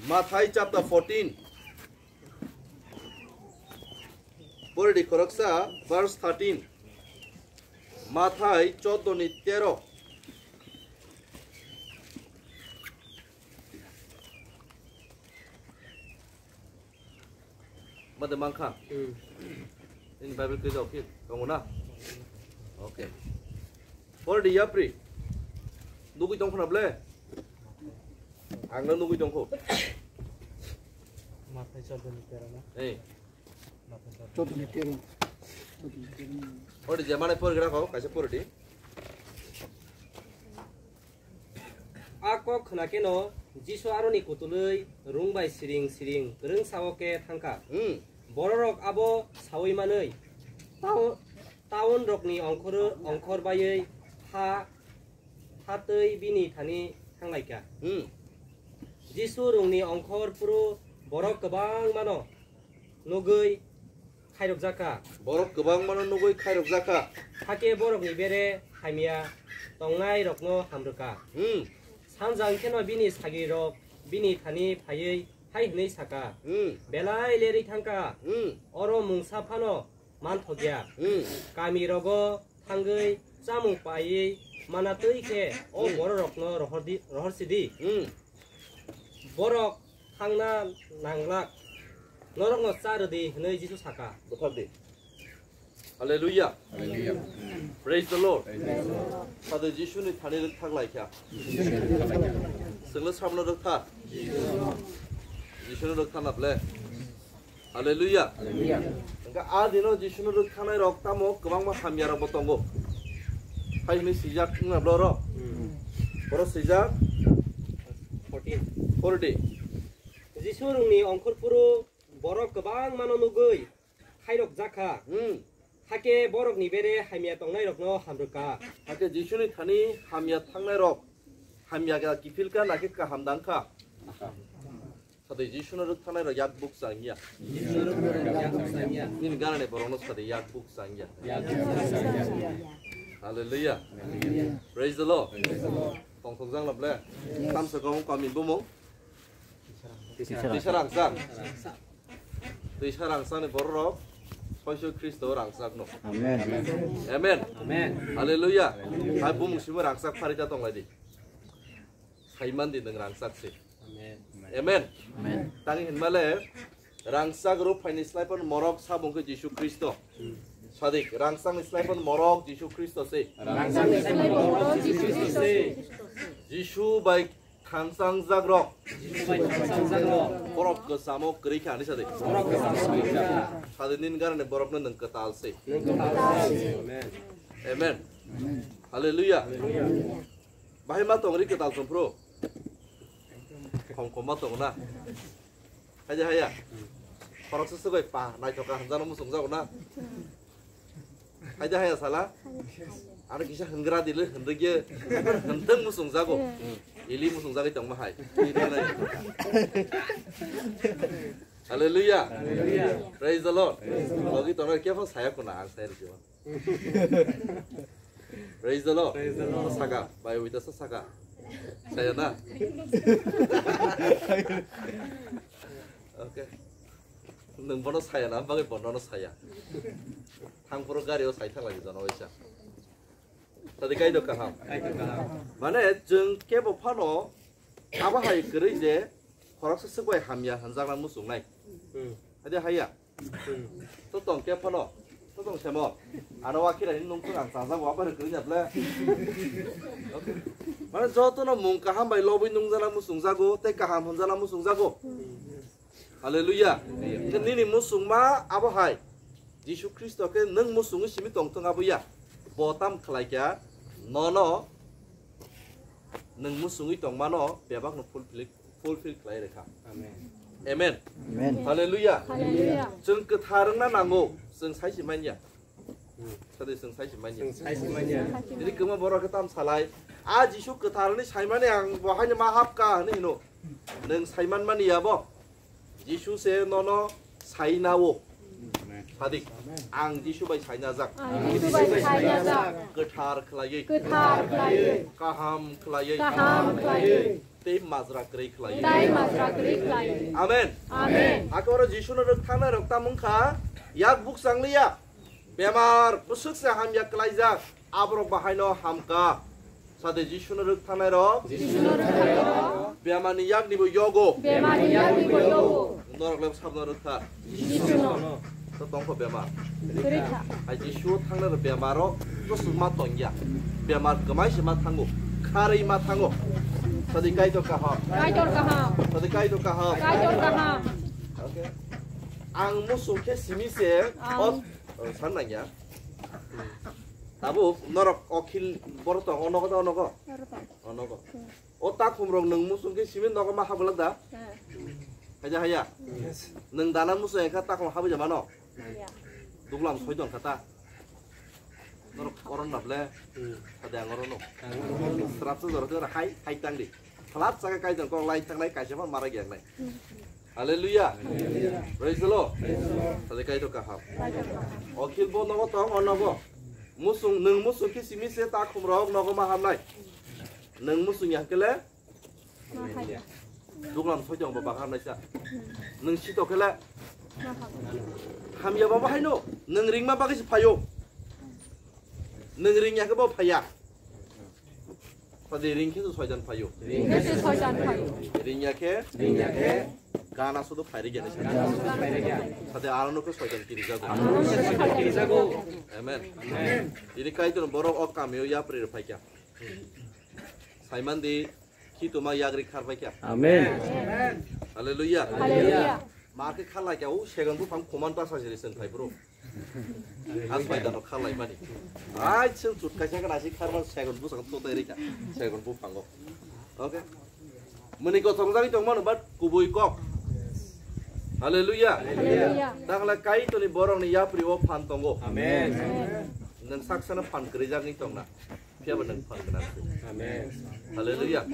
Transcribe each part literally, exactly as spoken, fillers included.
Mathai chapter fourteen. Poridi khoroksa verse thirteen. Mathai choddo ni tero. Made mankha? Hmm. Ini Bible khe jok khe tongo na? Okay. Poridi yapri. Nugui tongkha na ble? Ang no nugui tongkho. Mathai choddo ni tero na? Eh. Mathai choddo. Choddo ni tero. Choddo ni tero. Poridi je mane poridi rakho, kaisa poridi. A kok khna keno Jisu aroni kutulwi rung bai siring siring kwrwng sao khe thangkha. Hmm. Bororok abo saui manwi tao-, taunrokni ongkhoro-, ongkhor baiwi ha, ha twi bini thani thanglaikha. Hmm. Jisu rungni ongkhor phuru borok kwbangmano nugwi khairokjakha. Borok kwbangmano nugwi khairokjakha. Hakhe borokni bere hamya tongnairokno hamrwkha. Hmm. Sanja wngkheno bini sagrirok bini thani phaiwi hai hwnwi sakha, hmm, "Belai lerwi thangkha, hmm, oro mungsa phano manthokya. Hmm. Kamirogo thangwi chamung paiwi mana twi khe o, hmm, bororokno rohordi-, rohorsidi. Hmm. Borok thangna nanglak, norokno cha rwdi," hwnwi Jisu sakha. Bwthardi. Hallelujah. Hallelujah. Praise the Lord. Praise the Lord. Sade Jisuni thani rwkthak laikha. Jisuni rwkthak laikha. Senglo samno rwkthak. Jisuni rwkthak na ble. Hallelujah. Hallelujah. Engka a dino Jisuni rwkthaknai rok tamo kwbangma hamya rok bo tongo. Hai hwnwi swijak wngna blo ro. Hmm. Boro swijak fourteen. Fourteen. Jisu rungni ongkhor phuru borok kwbangmano nugwi khairokjakha. Hmm. Hakhe borokni bere hamya tongnairokno hamrwkha. Hakhe Jisuni thani hamya thangnairok hamya ga kiphilkha, nakhe kaham dangkha. Sade Jisuno rwkthanairok yak bukcha wngya. Nini ganani borokno sade yak bukcha wngya. Hallelujah. Praise the Lord. Tongthokjak na ble. Tamsa kamo kami bumung. Tisa rangchak. Tisa rangchak ni bororok soiso Khristo rangchak no. Amen. Amen. Amen. Hallelujah. Hai bumung simi rangchak pharita tonglai di. Saiman di nwng rangchak se. Amen. Amen. Amen. Tangi hinmale rangchak ruphaini slai pon morok sabung khe Jisu Khristo. Sadik rangchakni slai pon morok Jisu Khristo se. Rangchakni slai pon morok Jisu Khristo se. Jisu bai thansangjakrok. Jisu bai thansangjakrok. Borok kwchamo kwrwi kha, ani sadi. Borok kwchamo kwrwi kha. Sadi nini ganani borokno nwng kwtal se. Nwng kwtal se. Amen. Amen. Hallelujah. Hallelujah. Bahai ma tongri kwtal tongphuru. Khom khom ma tong na. Haja haya. Khoroksa sugoi pa naithoka hanjano musung jago na. Haja haya sala. Ano kisa hwngra dile hwnrigye hwntwng musung jago. Ili musung jagoi tongma hai. Hallelujah. Hallelujah. Praise the Lord. Praise the Lord. Logi tongnai kefo saya kuna ang saya rikyo. Praise the Lord. Praise the Lord. Saka, bai wita sa saka. Saya na. Okay. Nung bono saya na, bagai bono no saya. Thang puro gari o sai thang lagi jono waisa. Tadi kaido kaham. Kaido kaham. Mane jeng kebo phano abo hai kwrwi je khoroksa swk bai hamya hanjakna muchungnai. Hmm. Hadi haya. Hmm. To tong khe phano. To tong semo. Ano wa khira hin nung phang chajak wa bar kwrwi nya ble. Okay. Mane joto no mung kaham bai lobwi nung jana muchung jago, tei kaham hwn jana muchung jago. Hmm. Hallelujah. Hallelujah. Nini musungma abo hai. Jisu Khristo khe nwng musungwi simi tongthung abo ya. Bo tam khlai kha nono nwng musungwi tongmano bebakno fulfill, fulfill khlai rwkha. Amen. Amen. Amen. Hallelujah. Hallelujah. Chwng kwthar wngna nango, chwng sai se manya. Hmm. Sadi chwng sai se manya. Chwng sai se manya. Tini kwma borok khe tam salai. A Jisu kwthar ni saimani ang bo haino ma hapka hwnwi hino. Nwng saiman mani ya bo? Jisu se nono sainao. Amen. Sadik. Amen. Ang Jisu bai sainajak. Ang Jisu bai sainajak. Kwthar khlaiwi. Kwthar khlaiwi. Kaham khlaiwi. Kaham khlaiwi. tei majra kwrwi khlaio. Tei majra kwrwi khlaio. Amen. Amen. Hakhe oro Jisuno rwkthangnai rok tamo wngkha, yak bukchang liya, bemar bwswk se hamya kwlaijak, aborok bahaino hamkha. Sade Jisuno rwkthangnai rok. Jisuno rwkthangnai rok. Bemarni yaknibo yogo. Bemarni yaknibo yogo. Norok le sabno rwkha. Jisuno. To tongkho bemar. Kwrwi kha. Ai Jisu thangnai rok bemaro bwswk ma tongya. Bemar kwmai se ma thango. Kharwi ma thango. Sadi Kaitor kaham. Kaitor kaham. Sadi Kaitor kaham. Kaitor kaham. Okay. Ang musu khe simi se. Ang. Ot, oh, san nangya. Tabuk norok okhil boro tong, onogo da onogo? Oro tong. Onogo. Hmm. O takhum rok nwng muchung khe simi nogo ma habwlak da? Hmm. Haja haya? Yes. Nwng dana muchung ekha takhum habwi ja mano? Ya. Duglam soi tong kha ta. Norok oron na ble? Hmm. Ade ang orono. Ang orono. Srapsa jora jora hai, hai tang di. Khlap chakhe Kaitor kok lai thangnai, kaisa phan mara gyak nai. Hmm. Hallelujah. Hallelujah. Praise the Lord. Praise the Lord. Sadi Kaitor kaham. Kaitor kaham. Okhil bo nogo tong, o nogo. Musung, nwng musung khe simi se takhum rok nogo ma hamnai. Nwng musung ya kele? Ma hamya. Duglam soi tong bo bahar naisa. Nwng sito kele? Ma hamya. Hamya ba bahai no. Nwng ringma bagwi se phaio. Nwng ringya khe bo phaiya. Sadi ring khe se soitan phaio. Ring khe se soitan phaio. Ringya khe? Ringya khe? Gana sudu phairi gana. Gana sudu phairi gana. Sadi arono khe soitan kirijago. Arono khe soitan kirijago. Amen. Amen. Ini Kaitor borok o kamio yapri rw phaikha. Saimandi khituma yagri khar phaikha. Amen. Hallelujah. Hallelujah. Ma khe khalai kha o segon buphang khoman ta sajiri seng phai bro. Aswai dano khalai mani. Ai, chwng chut kaisa kana si kharman segon busang to tai rika. Segon buphango. Okay. Mani kothong jagwi tong mano, but kubui kok. Hallelujah. Hallelujah. Dakhala Kaitorni borokni yapri o phan tongo. Amen. Nwng saksano phan kwrwi jagwi tongna. Phiya bo nwng phan gwnang. Amen. Hallelujah.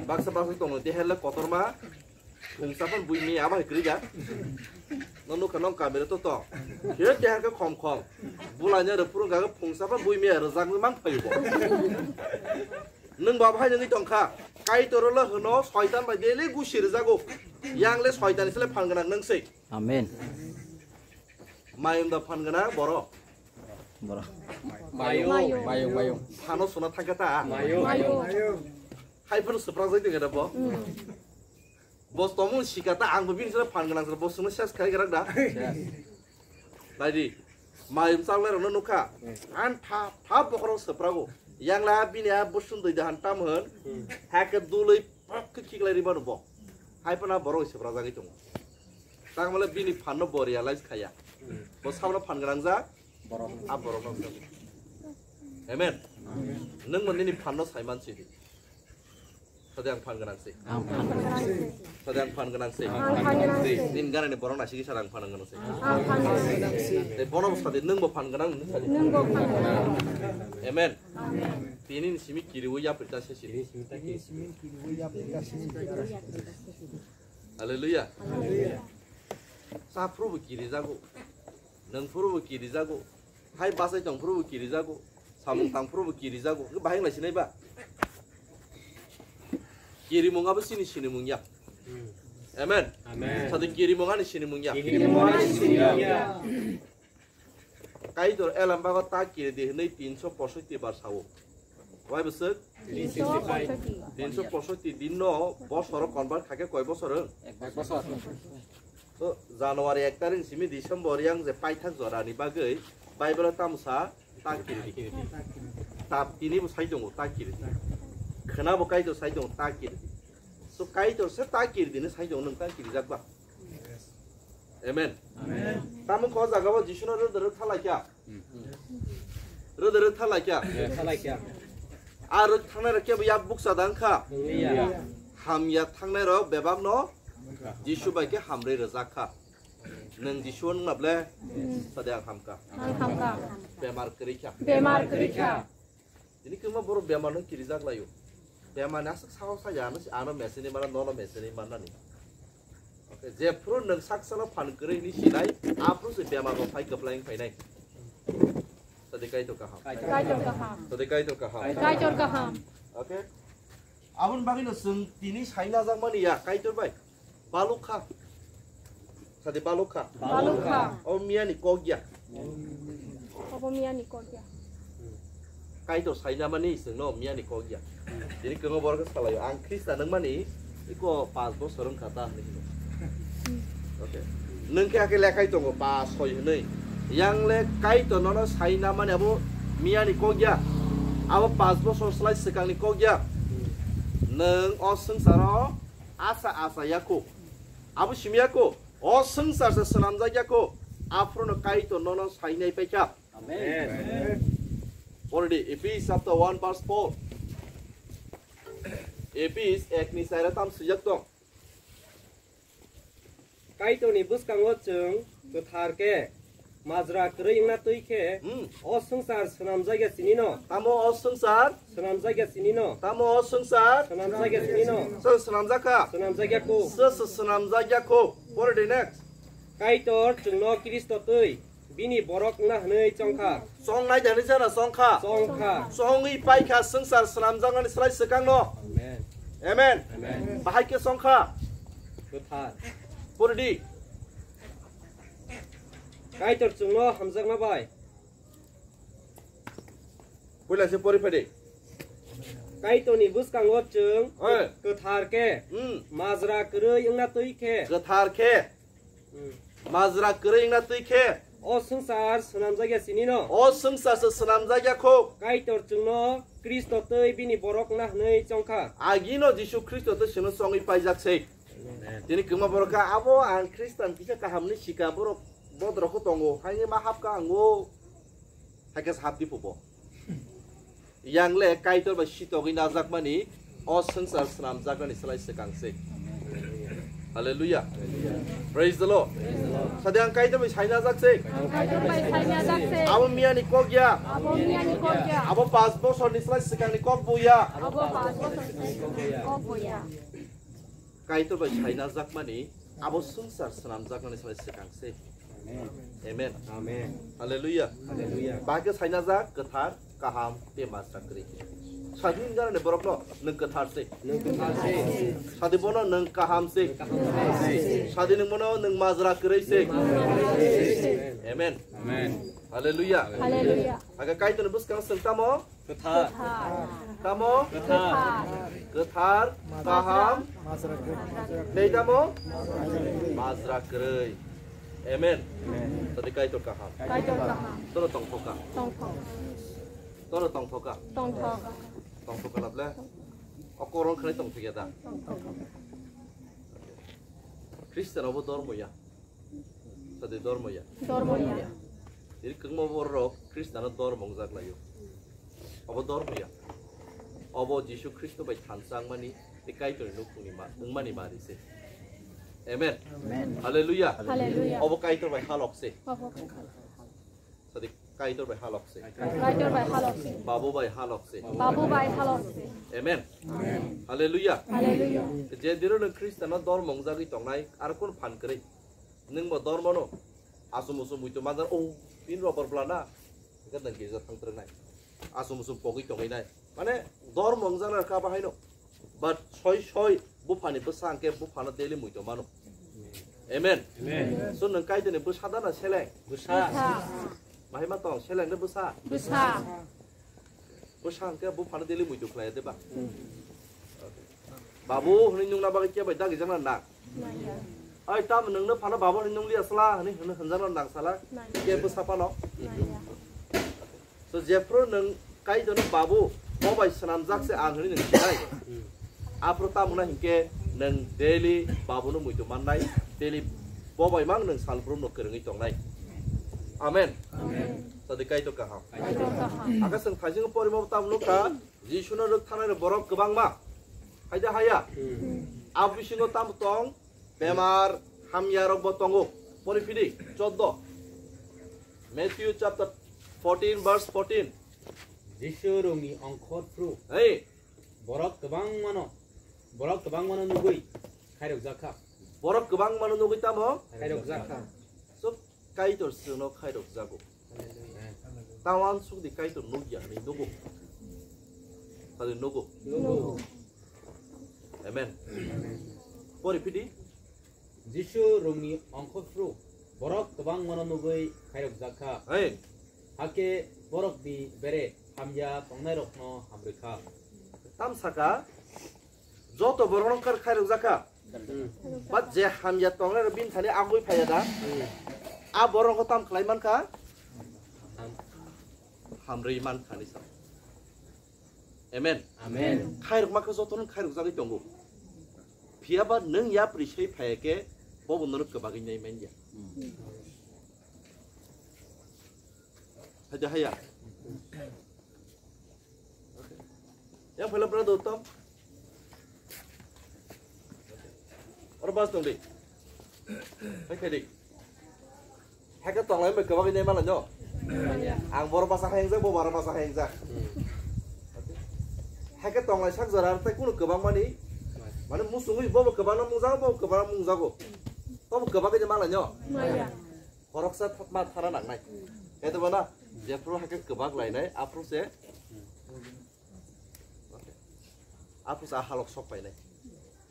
Baksa baksa tongno de helle kotorma. Phungsa phan bui miya bai kwrwi da. No nukha nong kamera to to. Khe kehar khe khom khom. Bulanya rw phurung kha phungsa phan bui miya rwjakni mang phaio bo. Nwng baba hai nungwi tongkha. Kaitor le hwno soitan bai dele gusi rwjago. Yang le soitan sele phan gwnang nwng sei. Amen. Mayung da phan gwnang boro. Boro. Mayung, mayung, mayung. Phano suna thangkha ta. Mayung. Mayung. Hai phano swprak jai tongkha da bo. Bos tomung sika ta, ang bo bini sara phan gwnang sara, bos sungno ses khai grak da. Yes. Naidi, mayung chak lai rokno nukha. An tha, tha bokhorok swprago. Yang la bini a busun dui dahan tam hwn. Hake dului pok khe khiklai ribano bo. Hai phano borok swpra jagwi tongo. Tangmale bini phanno bo realize khaya. Bo sabno phan gwnang jak. Borok. A borok no. Amen. Amen. Nwng mo nini phanno saiman sidi. Sade ang phan gwnang se. Ang phan gwnang se. Sade ang phan gwnang se. Ang phan gwnang se. Nini ganani borok nasi kisa ang phan gwnang se. Ang phan gwnang se. Te bono sade nwng bo phan gwnang, nwng sade. Nwng bo phan gwnang. Amen. Amen. Tini ni simi kiriwi yapri ta se sidi. Hallelujah. Hallelujah. Sa phuru bo kiri jago. Nwng phuru bo kiri jago. Hai bachai tong phuru bo kiri jago. Samung tang phuru bo kiri jago. Hwnkhe bahai wng lai sinai ba? Kirimung abo chini sinimung ya. Amen. Amen. Sadi kirimung ani sinimung ya. Kirimung ani sinimung ya. Kaitor elam bago ta kiri di hwnwi tinso posoiti bar sao. Wai bwswk? Tinso posoiti. Tinso posoiti din no bosoro convert kha khe koi bosor wng? Ek bosor. To January ek tarik simi December yang je paithak jora ni bagwi Bible o tamo sa ta kiri di. Tap tini bo sai tongo ta kiri di. Khwna bo Kaitor sai tongo ta kiri di. So Kaitor se ta kiri di no sai tongo nwng ta kiri jak ba? Amen. Amen. Tamo kho jaga bo Jisu no rwdwrwk thalai kha. Rwdwrwk thalai kha. Thalai kha. A rwk thangnai rok kebo yak bukcha dang kha. Hamya thangnai rok bebak no Jisu bai khe hamrwi rwjak kha. Nwng Jisu wng na ble? Sade ang ham kha. Ang ham kha. Bemar kwrwi kha. Bemar kwrwi kha. Tini kwma borok bemar no kirijak laio. Bemar ni aswk saho saya ano, ano meseni mana, nono meseni mana ni. Okay, jephru nwng sak salo phan kwrwi ni sinai, aphru se bemar rok phai kwplai wng phainai. Sadi Kaitor kaham. Kaitor kaham. Sadi Kaitor kaham. Kaitor kaham. Okay. Aboni bagwino chwng tini saina jakmani ya, Kaitor bai. Balukha. Sadi balukha. Balukha. O miyani kok ya. Obo miyani kok ya. Kaitor saina mani chwngno miyani kok ya. Tini kwbangma borok salaio. Ang Khristan wngmani iko pas bosor wngkha ta hinwi hino. Okay. Nwng khe hakhe lekhai tongo pas soi hinwi. Yang le Kaitor nono saina mani abo miyani kok ya. Abo pas bosor slai swkangni kok ya. Nwng o swngcharo asa asa ya kho. Abo simi ya kho. O swngchar se swnamjak ya kho. Aphuru no Kaitor nono sainai paikha. Amen. Already, Ephesians chapter one verse four. Ephesians ekni chaira tam swijak tong. Kaitorni bwskango chwng kwthar khe, majra kwrwi wngna twi khe, Hmm. o swngchar swnamjakya sinino. Tamo o swngchar? Swnamjakya sinino. Tamo o swngchar? Swnamjakya sinino. Sono swnamjakha? Swnamjakya kho. Soso swnamjakya kho? Pore di next. Kaitor chwngno Khristo twi bini borok wngna hwnwi chongkha. Chongnai da hwnwi jana chongkha. Chongkha. Chongwi paikha swngchar swnamjaknani slai swkangno. Amen. Amen. Amen. Bahai khe chongkha. Kwthar. Puridi. Kaitor chwngno hamjakma bai. Puila se pori phadi. Kaitorni bwskango chwng Oi. Kwthar khe. Hmm. Majra kwrwi wngna twi khe. Kwthar khe. Hmm. Majra kwrwi wngna twi khe. O swngchar swnamjakya sinino. O swngchar se swnamjakya kho. Kaitor chwngno Khristo twi bini borok wngna hwnwi chongkha. Agino Jisu Khristo twi chwngno chongwi paijak se. Amen. Tini kwma borok kha, abo ang Khristan kisa kaham ni sika borok bodrok kho tongo. Haini ma hapka ango. Haikhe hapdi phubo. Yang le Kaitor bai sitogwi najakmani o swngchar swnamjaknani slai swkang se. Hallelujah. Praise the Lord. Sadi ang Kaitor bai saina jak se. Ang Kaitor bai saina jak se. Abo miyani kok ya. Abo miyani kok ya. Abo pas bosor ni slai swkang ni kok bo ya. Abo pas bosor ni slai swkang ni kok bo ya. Kaitor bai saina jakmani abo swngchar swnamjaknani slai swkang se. Amen. Amen. Amen. Hallelujah. Hallelujah. Bahai khe saina jak kwthar, kaham, tei majra kwrwi. Sadin ganani borokno nwng kwthar se. Nwng kwthar se. Sadi bono nwng kaham se. Kaham se. Sadi nwng bono nwng majra kwrwi se. Amen. Amen. Hallelujah. Hallelujah. Aga Kaitorni bwskang swng tamo? Kwthar. Tamo? Kwthar. Kwthar, kaham. Tei tamo? Majra kwrwi. Amen. Amen. Tadi Kaitor kaham. Kaitor kaham. Toro tongthoka. Tongthok. Toro tongthoka. Tongthok. Tongthoka laple. Okorong khlai tongthokya da. Tongthok. Khristian obo dormo ya. Sadi dormo ya. Dormo ya. Iri kwbangma borok Khristano dormo wngjak laio. Obo dormo ya. Obo Jisu Khristo bai thansa wngmani tei Kaitorni nukhungni ma-, wngmani mari se. Amen. Amen. Hallelujah. Hallelujah. Obo Kaitor bai halok se. Obo Kaitor. Sadi Kaitor bai halok se. Kaitor bai halok se. Babu bai halok se. Babu bai halok se. Amen. Amen. Hallelujah. Hallelujah. Je dino nwng Khristano dormo wngjagwi tongnai, aro kun phan kwrwi? Nwng bo dormo no asum usum muito manjak, o, tin rok bor bla na. Hwnkhe nwng girja thang twrwng nai. Asum usum pogwi tongwi nai. Mane, dormo wngjaknai kha bahaino. But soi soi buphani bwsa hwnkhe buphano daily muito mano. Amen. Amen. So nwng Kaitorni bwsa da na seleng? Bwsa. Bwsa. Bahai ma tong, seleng de bwsa? Bwsa. Bwsa hwnkhe buphano daily muito khlai de ba? Babu hwnwi nungna bagwi khe bai dagi jakna nang? Nangya. Ai, tamo nwngno phano babu hwnwi nungliya sala hwnwi hwnwi hwnjakna nang sala? Nangya. Khe bwsa phano? Nangya. So, jephru nwng Kaitorno babu, bo bai swnamjak se ang hwnwi nwng sinai. Aphuru tamo na hinkhe nwng daily babuno muito mannai, daily bo bai mang nwng salbrumno kwrwngwi tongnai. Amen. Amen. Sadi Kaitor kaham. Kaitor kaham. Aka chwng thaisingo porima tamo nukha, Jisuno rwkthanai borok kwbangma. Haida haya? Abo bisingo tamo tong? Bemar hamya rok bo tongo. Pori phidi, choddo. Matthew chapter fourteen, verse fourteen. Jisu rungni ongkhor phru. Hey. Borok kwbangmano, borok kwbangmano nugwi khairokjak kha. Borok kwbangmano nugwi tamo? Khairokjak kha. So, Kaitor chwngno khairokjago. Hallelujah. Tamo ang sukdi Kaitor nukya hinwi nugo. Sadi nugo. Nugo. Amen. Pori phidi. Jisu rungni ongkho phru borok kwbangmano nugwi khairokjak kha. Hey. Hakhe borokni bere hamya tongnairokno hamrwi kha. Tam saka, joto borokno kar khairokjak kha. But je hamya tongnai rok bini thani agwi phaiya da. A borok tam khlai mankha. Hamrwi mankha ni sa. Amen. Amen. Khairok makha joto no khairok jagwi tongo. Phiya ba nwng yapri sei phaiya khe bobo nono kwbagwi nai manya. Haya haya. Yang phaila pura do tom. Oro bas tong di. Hai khai di. Hai khe tonglai bai kwbang nai mala no. Ang boro basa hai engjak, bo boro basa hai engjak. Hai khe tonglai sak jora tei kunu kwbang mani. Mane musungwi bo bo kwbang no mungjago, bo kwbang no mungjago. Tobo kwbang nai mala no. Khoroksa ma thana nangnai. Kaitor bana jephru hakhe kwbak lainai aphru se. Aphru se a halok sok painai.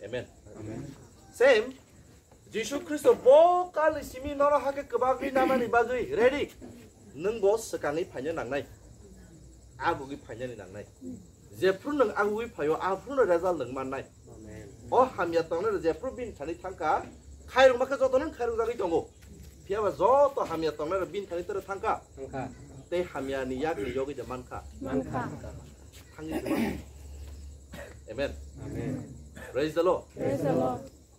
Amen. Same. Jisu Khristo bo kalni simi nono hakhe kwbak ri nanani bagwi ready. Nwng bo swkangwi phaina nangnai. Agugwi phainani nangnai. Jephru nwng agugwi phaio, aphruno result nwng mannai. O hamya tongnai rok jephru bini thani thangkha, khairokma khe joto nwng khairokjagwi tongo. Phiya ba joto hamya tongnai rok bini thani toro thangkha. Tei hamya ni yak ni yogwi de mankha. Thangwi se mankha. Amen. Praise the Lord.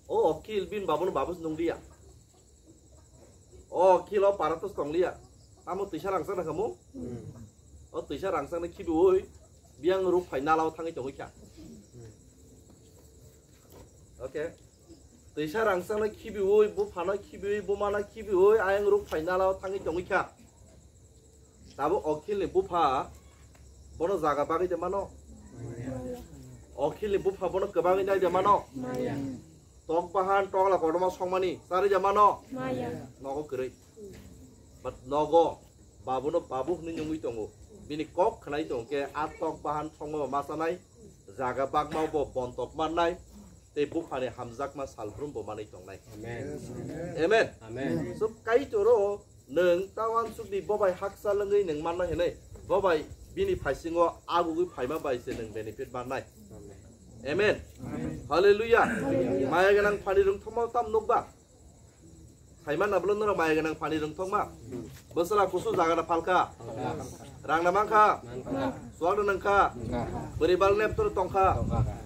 O Akhil bini babono babu se nungliya. O Akhil o para to tongliya. Tamo twisa rangchak na khamu? O twisa rangchak na khibiwi biyang ruk phai nalao thangwi tongwi kha. Okay. Twisa rangchak na khibiwi, buphano khibiwi, bumano khibiwi ayang ruk phai nalao thangwi tongwi kha. Tabo Akhil ni bupha bono jaga bagwi de mano. Akhil ni bupha bono kwbangwi nai de mano. Tok bahan tokla kotorma songmani chari de mano. Nogo kwrwi. But nogo babuno babu hwnwi nungwi tongo. Bini kok khwnai tongkhe a tok bahan songma ma chanai. Jaga bagma bo bontok mannai. Tei buphani hamjakma salbrum bo manwi tongnai. Amen. So Kaitoro nwng ta wansukdi bobai hakchal wngwi nwng manna hinwi bobai bini phaisingo agugwi phaima bai se nwng benefit mannai. Amen. Hallelujah. Maya gwnang phani rwngthoma tam nukba. Saimana bwlwng norok maya gwnang phani rwngthoma. Bwsala kusu jaga da phalkha. Rang na mankha. Suwak da nangkha. Bwrwi bal nep toro tongkha.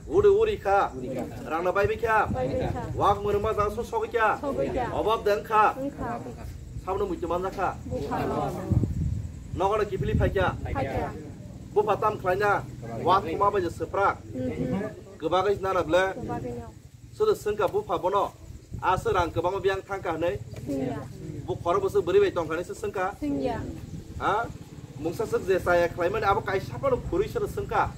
Uri uri kha. Rang na bai bikha. Wak murma jaga so sogwi kha. Obab deng kha. Sabno muitu manjakha. Nogo da kipili phaikha. Bupha tam khlaina. Wak khuma bai je swprak. Kwbagwi nana ble. Sodo swngkha bupha bono, a se rang kwbangma biyang thangkha hwnwi? Bo khoro bwswk bwrwi bai tongkha hwnwi se swngkha? Ha? Mungsa swk je chaya khlaimani abo kaisa phano khurwi sodo swngkha?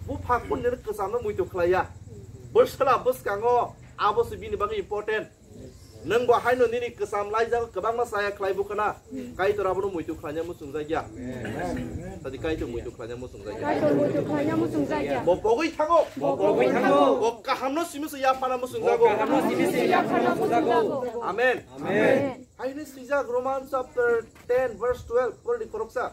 Bupha kuni kwchamno muitu khlaiya. Bwsala bwskango abo se bini bagwi important. Nwng bo haino nini kwcham laijago kwbangma chaya khlai bukha na. Kaitor abono muitu khlaina muchungjakya. Tadi Kaitor muitu khlaina muchungjakya. Kaitor muitu khlaina muchungjakya. Bo pogwi thango. Bo pogwi thango. Bo kahamno simi se yaphana muchungjago. Bo kahamno simi se yaphana muchungjago. Amen. Amen. Haino swijak Roman chapter ten verse twelve pordi khoroksa.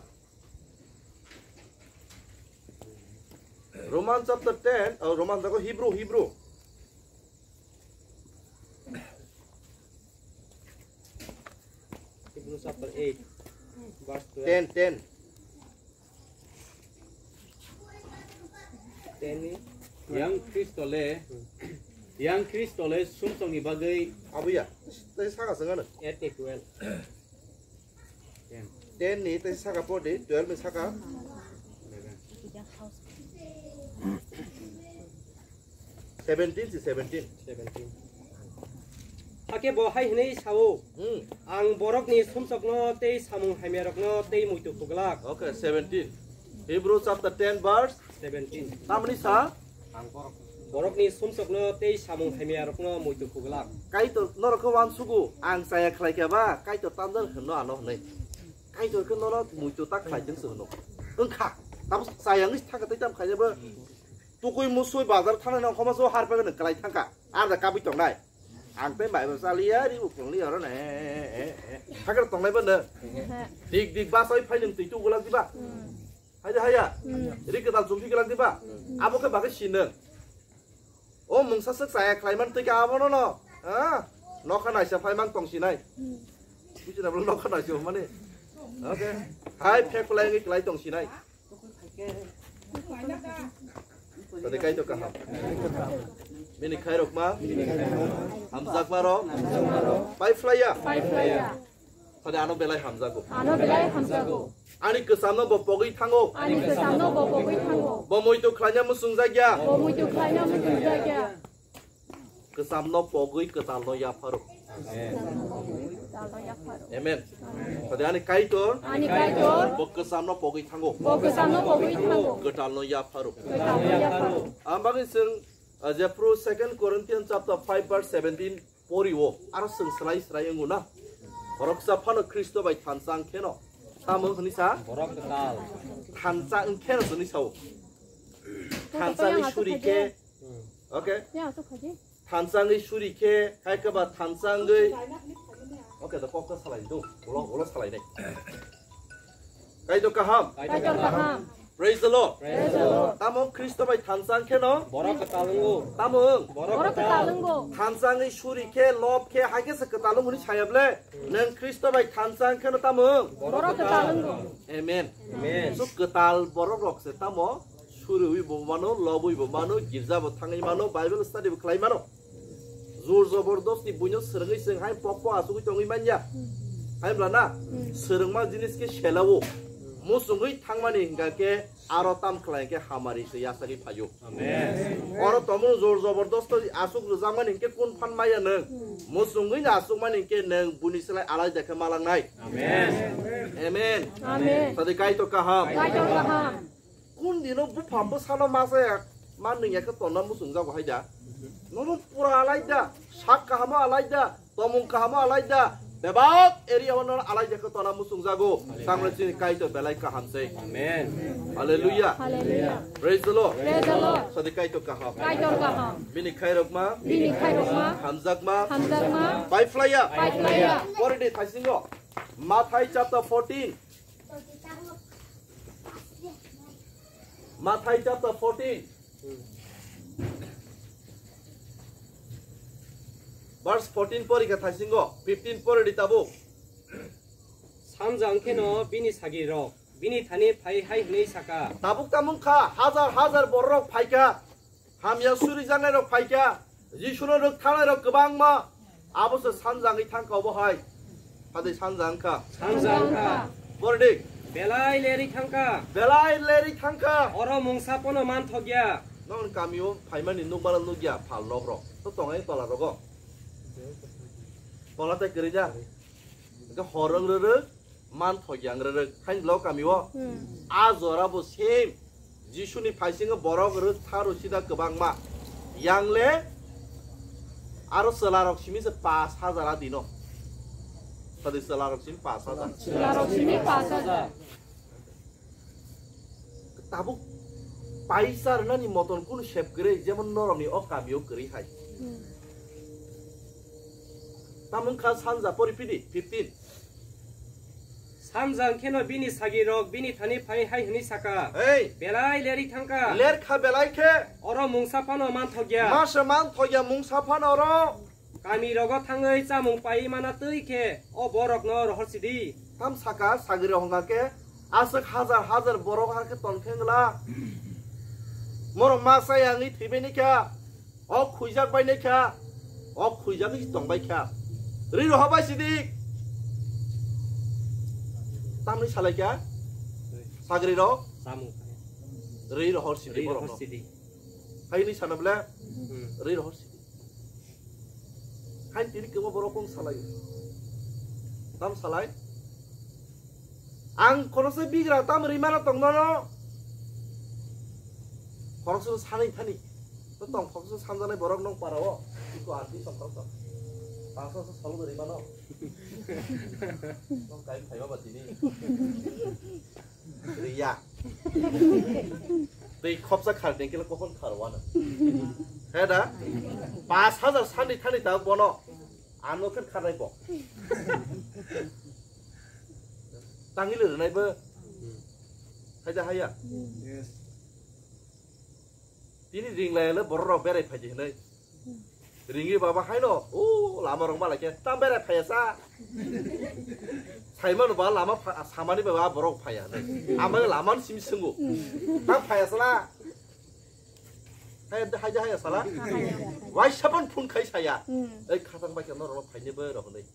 Roman chapter ten, oh, Roman jago Hebrew, Hebrew. Hebrew chapter eight, verse twelve. Ten, ten. Ten ni? Yang Kristo le, yang Kristo le sumsokni bagwi. Abuya, tei saka sengano. Eight ni twelve. Ten ni tei saka podi, twelve ni saka. Seventeen si seventeen. Seventeen. Hakhe bo hai hwnwi sao, Hmm. Ang borokni sumsokno tei samung hamyarokno tei muitu phuglak. Okay, seventeen. Hebrew chapter ten verse Seventeen. Tamni sa? Ang borok, borokni sumsokno tei samung hamyarokno muitu phuglak. Kaitor norokno wansugo, ang chaya khlai khe ba, Kaitor tanjak hwnno ano hwnwi. Kaitor khe nono muitu ta khlai tong se hwno. Wngkha, tamo chaya wngwi thangkha tei tamo khaina bo. Tukui musui bazar thangnai nang khoma so har pegeno kwlai thangkha. Ar da kabui tongnai. Ang tei bai bo chaliya ri bo phungli oro ne. Hakar tongnai bo no. Dik dik bas oi phai nung twi tu gulak diba. Haya haya. Ri kwtal chumpi gulak diba. Abo khe bagwi sinung. O mungsa swk chaya khlai man twi khe abono no. Ha? Nokha naisa phai mang tong sinai. Buji na bolo nokha naisa mani. Okay. Hai phek kwlai ngi kwlai tong sinai. Tadi kai to kaham. Bini khairok ma. Hamjak ma ro. Pai flaya. Pai flaya. Tadi ano belai hamjago. Ano belai hamjago. Ani kwsamno bo pogwi thango. Ani kwsamno bo pogwi thango. Bo muitu khlaina musung jagya. Bo muitu khlaina musung jagya. Kwsamno pogwi kwtalno yapharo. Amen. Tadi ani Kaitor. Ani Kaitor. Bo kwsamno pogwi thango. Bo kwsamno pogwi thango. Kwtalno yapharo. Kwtalno yapharo. Ang bagwi chwng, uh, jephru Second Corinthians chapter five verse seventeen pori o. Aro chwng swlai swlai wngo na. Khoroksa phano Khristo bai thansa wng kheno. Tamo hwnwi sa? Borok kwtal. Thansa wng kheno hwnwi sao. Thansa wngwi suri khe. Okay. Thansa wngwi suri khe, hai khe ba thansa wngwi. Okay, da kok ta salai do. Ulo, ulo salai nai. Kaitor kaham. Kaitor kaham. Praise the Lord. Praise the Lord. Tamo Khristo bai thansa wng kheno. Borok kwtal wngo. Tamo wng. Borok kwtal wngo. Thansa wngwi suri khe, lob khe, hai khe se kwtal wng hwnwi saya ble. Nwng Khristo bai thansa wng kheno tamo wng. Borok kwtal wngo. Amen. Amen. So kwtal borok rok se tamo suriwi bo mano, lobwi bo mano, girja bo thangwi mano, Bible study bo khlai mano. Jor jobordosti buino swrwngwi chwng hai pokpo asugwi tongwi manya. Hai bla na? Swrwngma jinis khe selao. Musungwi thangmani hingka khe aro tam khlai khe hamari se yasagwi phaio. Amen. Oro tomung jor jobordosto asuk rwjakmani hingke kun phan maya nwng. Musungwi no asukmani hingke nwng buni slai alaida khe malangnai. Amen. Amen. Amen. Tadi Kaitor kaham. Kaitor kaham. Kun dino bupha bwsano masa ya, ma nwng ya khe tonna musung jago hai da. Nono pura alaida, sak kahamo alaida, tomung kahamo alaida, bebak area o nono alaida khe tonna musung jago. Amen. Tamni chini Kaitor belai kaham se. Amen. Hallelujah. Hallelujah. Praise the Lord. Praise the Lord. Sadi Kaitor kaham. Kaitor kaham. Bini khairokma. Bini khairokma. Hamjakma. Hamjakma. Pai flaya. Pai flaya. Pore di thaisingo. Mathai chapter fourteen. Mathai chapter fourteen. Verse fourteen pori kha thaisingo, fifteen pori di tabuk. Sanja wngkheno bini sagirok bini thani phai hai hwnwi saka. Tabuk tamung kha, hajar hajar bororok phaikha. Hamya surijaknairok phaikha, Jisuno rwktharnairok kwbangma, abo se sanja wngwi thangkha obo hai. Hadai sanja wngkha. Sanja wngkha. Bordi. Belai lerwi thangkha. Belai lerwi thangkha. Oro mungsa pono manthokya. Nokni kamio phaimani nukmano nukya phal nokrok. To tongnai tola rogo. Tola tai kwrwi da. Hwnkhe hor wng rwrwk. Manthokya wng rwrwk hain bwlao kamio. Hmm. A jora bo same. Jisuni phaisingo borok rwktharw sida kwbangma. Yangle aro chwlarok simi se pash hajar a dino. Sadi chwlarok simi pash hajar. Chwlarok simi pash hajar. Tabuk paisa rwnani moton kunu sep kwrwi, jemon norokni o kamio kwrwi hai. Hmm. Tamung kha sanja pori pidi, fifteen. Sanja wngkheno bini sagirok bini thani phai hai hwnwi saka. Ei! Belai lerwi thangkha. Lerkha belai khe. Oro mungsa phano manthokya. Masa manthokya mungsa phano oro. Kami rogo thangwi chamung pai mana twi khe o borokno rohor sidi. Tam saka sagri hwnga khe aswk hajar hajar borok ha khe ton khe ngla. Morok ma chaya wngwi thwibaini kha. O khwijak bai nai kha, o khwijagwi tong bai kha. Rwi rohor bai sidi. Tamni salai kha? Sagri rok? Samung. Rwi rohor sidi borok no. Hai ni sana bole? Hmm. Rwi rohor sidi. Hai tini kemo borok kong salai. Tam salai? Ang khoroksa bigra tam rimano tongmano. Khoroksa sanai thani. To tong khoroksa sanjanai borok nong para o. Iko arti tong khoroksa. Tangsa sa solo rimano. Nong kai phaiba ba tini. Riya. Tei khopsa khar dengkila kokon khar wano. He da? Pas hajar sani thani ta bono. Ano khe kharnai bo. Tangile rwnai bo. Haida haya. Tini ring lai le borok rok berai phaidi hinai. Ringwi baba haino, o lama rok malai khe, tam berai phaya sa. Saimano ba lama pha-, samani baba borok phaya hinai. Ama lama ni simi swngo. Tam phaya sala. Hai, hai, hai, sala. Wai sapan phun khai saya. Ei khatang bai khe norok phaini bai rok hinai.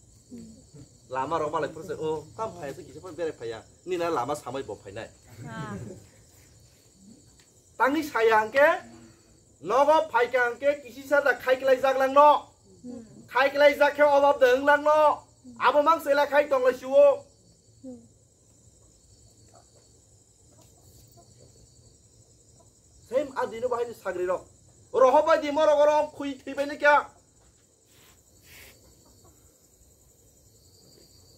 Lama rok malai phuru se, o tam phaya se kisa phan berai phaya. Nina lama samai bo phainai. Tangwi saya hwnkhe, nogo phaikha hwnkhe kisisa da khaiklaijak langno. Khaiklaijak khe obab de wng langno. Abo mang chela khai tonglai sio. Same adino bahai ni sagri rok. Roho bai di morok oro khwi thwi bai ni kya.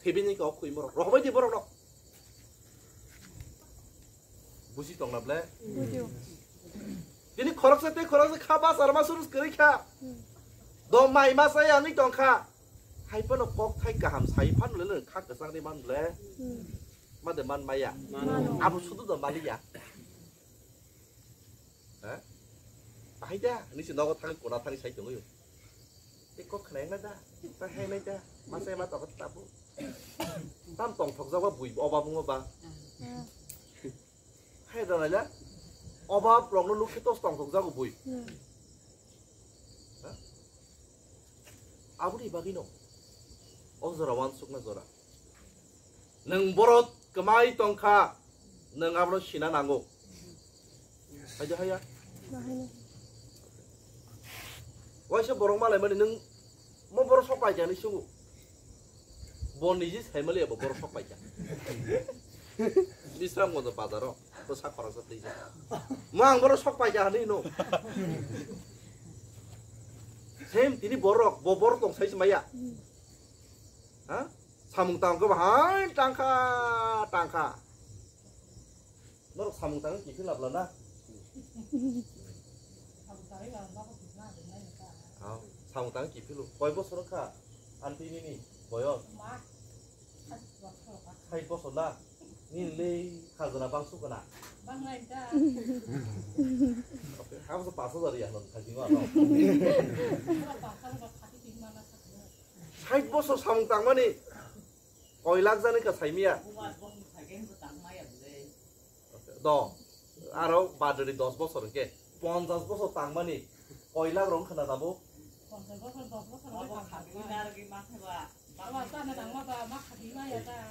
Thebini kok khwi borok. Rohbai di borok no. Busi tong na ble. Bujo. Tini khoroksa tei khoroksa kha ba sarma surus kwrwi kha. Do mai ma sai ani tong kha. Hai phano kok thai kaham sai phan le le kha kwchang ri man ble. Ma de man maya. Mano. Abo sudu do maliya. Ha? Bahai da, nisi nogo thang, kona thang sai tongwi. Tei kok khnai na da, ta hai nai da, ma sai ma toko tabu. Tam tong thok jago bui, oba bungo ba. Hai da nai da, oba rok no lukhe tos tong thok jago bui. Ha? Aboni bagwi no, o jora wansukna jora. Nwng borok kwmai tongkha, nwng abono sina nango. Haida haya? Waisa borok malaimani nwng mo borok sok paikha hinwi sugo. Bo niji saimaliya bo borok sok paikha. Bisramganj bazaro bwsa khoroksa twijak. Mo ang borok sok paikha hinwi hino. Same tini borok, bo borok tong sai se maya. Ha? Samung tang khe bahai tangkha, tangkha. Norok samung tang kiphil labla na? Samung tang kiphil. Koi bosor kha? Anti nini boyos? Sai bosor na? Nini le khajana bang sukana? Bang lai da. Habo pas hajar ya non khaji ma no. Sait bosor samung tangmani koi lakh jani ka saimiya. Do, aro badri dos bosor ke, ponchas bosor tangmani koi lakh rong khana tabo.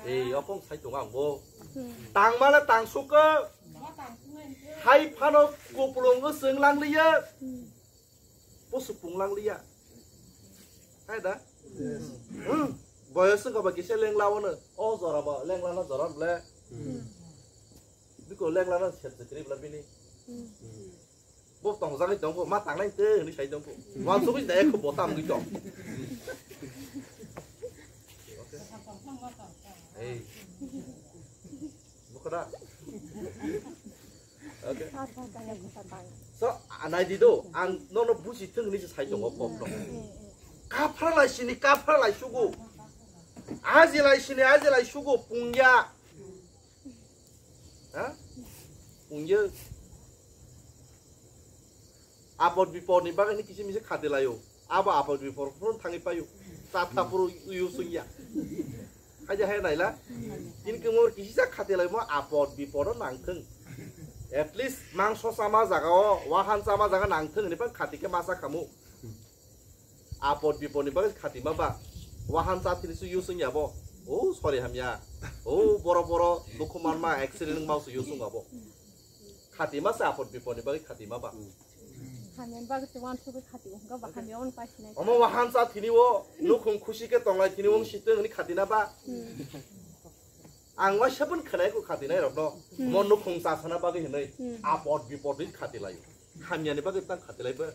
Ei, opong sai tongo ang bo. Tangmale tangsuk ko. Hai phano kupulung swng langliya. Poso pung langliya. Hai da? Boyos wngkha ba kisa lengla wano. O jora ba lengla na jora ble. Biko lengla na sep chakri bla bini. Bo tong jagwi tong ko ma tangnai te hwnwi sai tong ko. Wansugwi da ekho bota amgwi tong. Ei. Bukra. Okay. So, anai di do, ang nono busi thung ni sai tongo kok no. Kaphra lai sini, kaphra lai sugu. Aji lai sini, aji lai sugu, pungya. Ha? Pungya. Apod bipod ni bagwi ni kisi misi khati layo. Abo apod bipod phuru thangwi payo. Chatha phuru uyu sungya. Haja hai naila. Tini kemo kisi sa khati laimo apod bipod nangthung. At least mangso sama jaga o, wahan sama jaga nangthung ni pang khati ke masa khamu. Apod bipod ni bagwi khati ma ba. Wahan chatini su uyu sungya bo. O sorry hamya. O boro boro dukhu manma accident wngma su uyu sungya bo. Khati ma se apod bipod ni bagwi khati ma ba. Hamya ni bagwi se wansugwi khati wngkha ba hamya wng pasinai. Omo wahan cha thini o nukhung khusi khe tonglai thini wng sitwng hwnwi khati na ba. Ang waisa pun khwnai ko khati nai rok no. Mo nukhung cha sana bagwi hwnwi apod bipod ni khati lai. Hamya ni bagwi tang khati lai ba.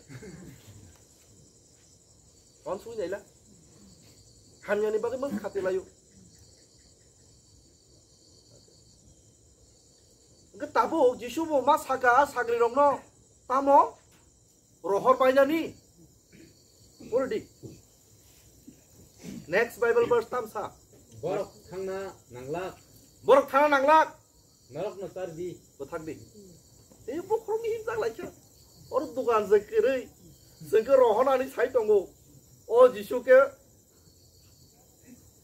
Wansugwi naila. Hamya ni bagwi mang khati lai. Tabuk Jisu bo ma saka sagrirokno, tamo rohor painani. Puridi. Next Bible verse tamsa. Borok thangna nanglak. Borok thangna nanglak. Norokno chardi. Bo thangdi. Tei bokhorokni himjak laikha. Oro dukan se kwrwi. Chwngkhe rohonani sai tongo. O Jisu khe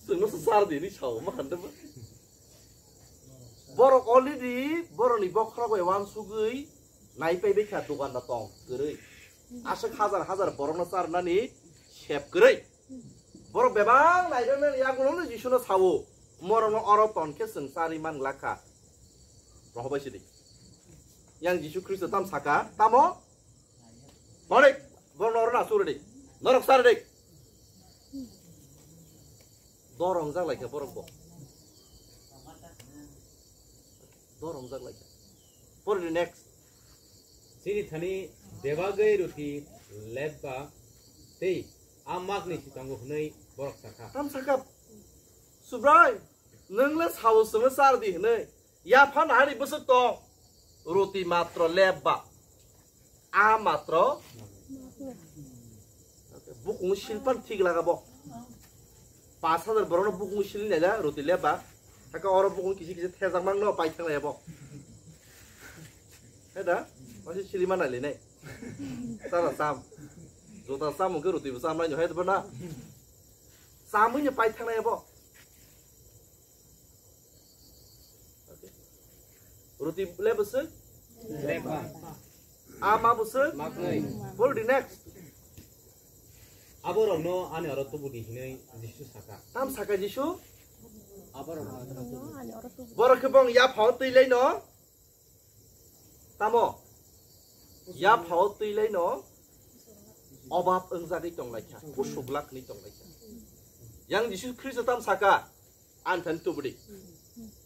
chwngno se chardi hinwi sao ma khandaba. Borok already borokni bokhorok bai uansugwi naipai baikha dukanda tong kwrwi. Aswk hajar hajar borokno charnani sep kwrwi. Borok bebak nairwknani yagulono Jisuno sao, "Morokno oro ton khe chwng charwi man glak kha." Rohor bai sidi. Yang Jisu Khristo tam saka, tamo? Borik, borokno oro na suridi. Norok saridi. Dorong jak laikha borok bo. Dorong jak laikha. Poridi next. Chini thani debagwi ruti lebba tei a magni si tongo hwnwi borok sakha. Tam sakha, "Subrai, nwng le sao chwngno chardi hwnwi. Yapha nahari bwswk tong? Ruti matro lebba. A matro." Bukung silpan thik laga bo. Pas hajar borokno bukung sili naila ruti lebba. Haka oro bukung kisi kisi thejak mangno pai thang laiya bo. He da? Masi sili ma naili nai. Sara sam. Jota sam ke ruti sam nai hai ba na. Samui ne pai thang laiya bo. Ruti le bwswk? Lebba. Ama bwswk? Magwi. Bol di next. Aborokno ani oro tubu di hinwi Jisu saka. Tam saka Jisu? Aborokno ani oro tubu. Borok khe bong yaphao twi laino. Tamo? Yaphao twi laino obab wngjagwi tong laikha, pusuk lak hwnwi tong laikha. Yang Jisu Khristo tam saka, "Ani thani tubudi.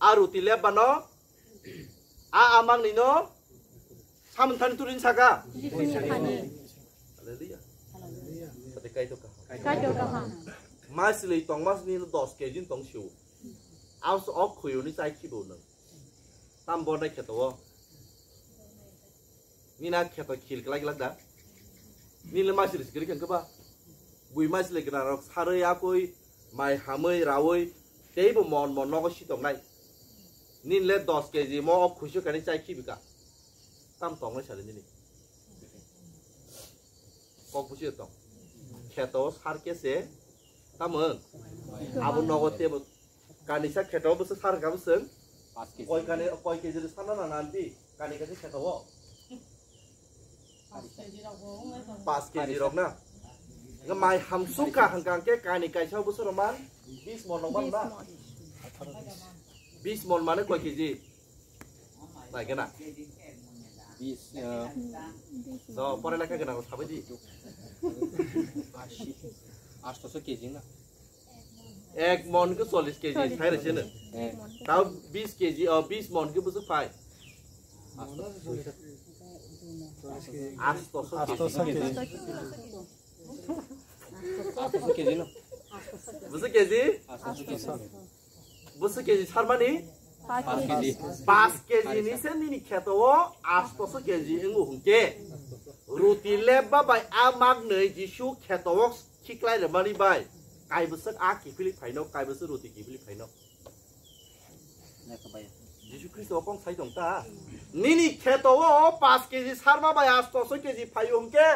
A ruti lebba no, a amang ni no, samung thani tubudi saka." Jisuni thani. Hallelujah. Sate Kaitor kaham. Kaitor kaham. Masilwi tong masni dos kg tong siu. Aus ok khuyuni chai khibo nang. Tam bornai kheto o. Nina kheto khil klai glak da. Nile masiri sikiri khen keba. Bui masile gna rok sarui akui mai hamui raui tei bo mon mon nogo sitok nai. Nile dos kg mo ok khuisu kani chai khibika. Tam tongnai sari nini. Kok busi tong. Kheto sar kese tamung. Abo nogo tebo kanisa kheto busi sar gabo sung. Koi kani koi kg ri sana na nanti kani kani kheto o. Pas kg rok na. Nga mai hamsuk ka hangkang ke kani kaisa busi roman bis mon roman na. Bis mon mane koi kg. Nai gana. Bis, eh, So, pore lekha gana sabai di. Ashi. Astoso kg na. Ek mon ke chollish kg, sai rese ne. Eh. Tao bis kg, o bis mon ke busu phai. Astoso kg. Astoso kg. Astoso kg na. Busu kg? Astoso kg. Busu kg sarmani? Pas kg. Pas kg ni se nini kheto o astoso kg engu hungke. Ruti lebba bai a magnoi Jisu kheto o khiklai remani bai. Kai bwswk a kiphilwi phaino, kai bwswk ruti kiphilwi phaino. Jisu Khristo kong sai tong ta. Nini kheto o pas kg sarma bai astoso kg phaio hungke.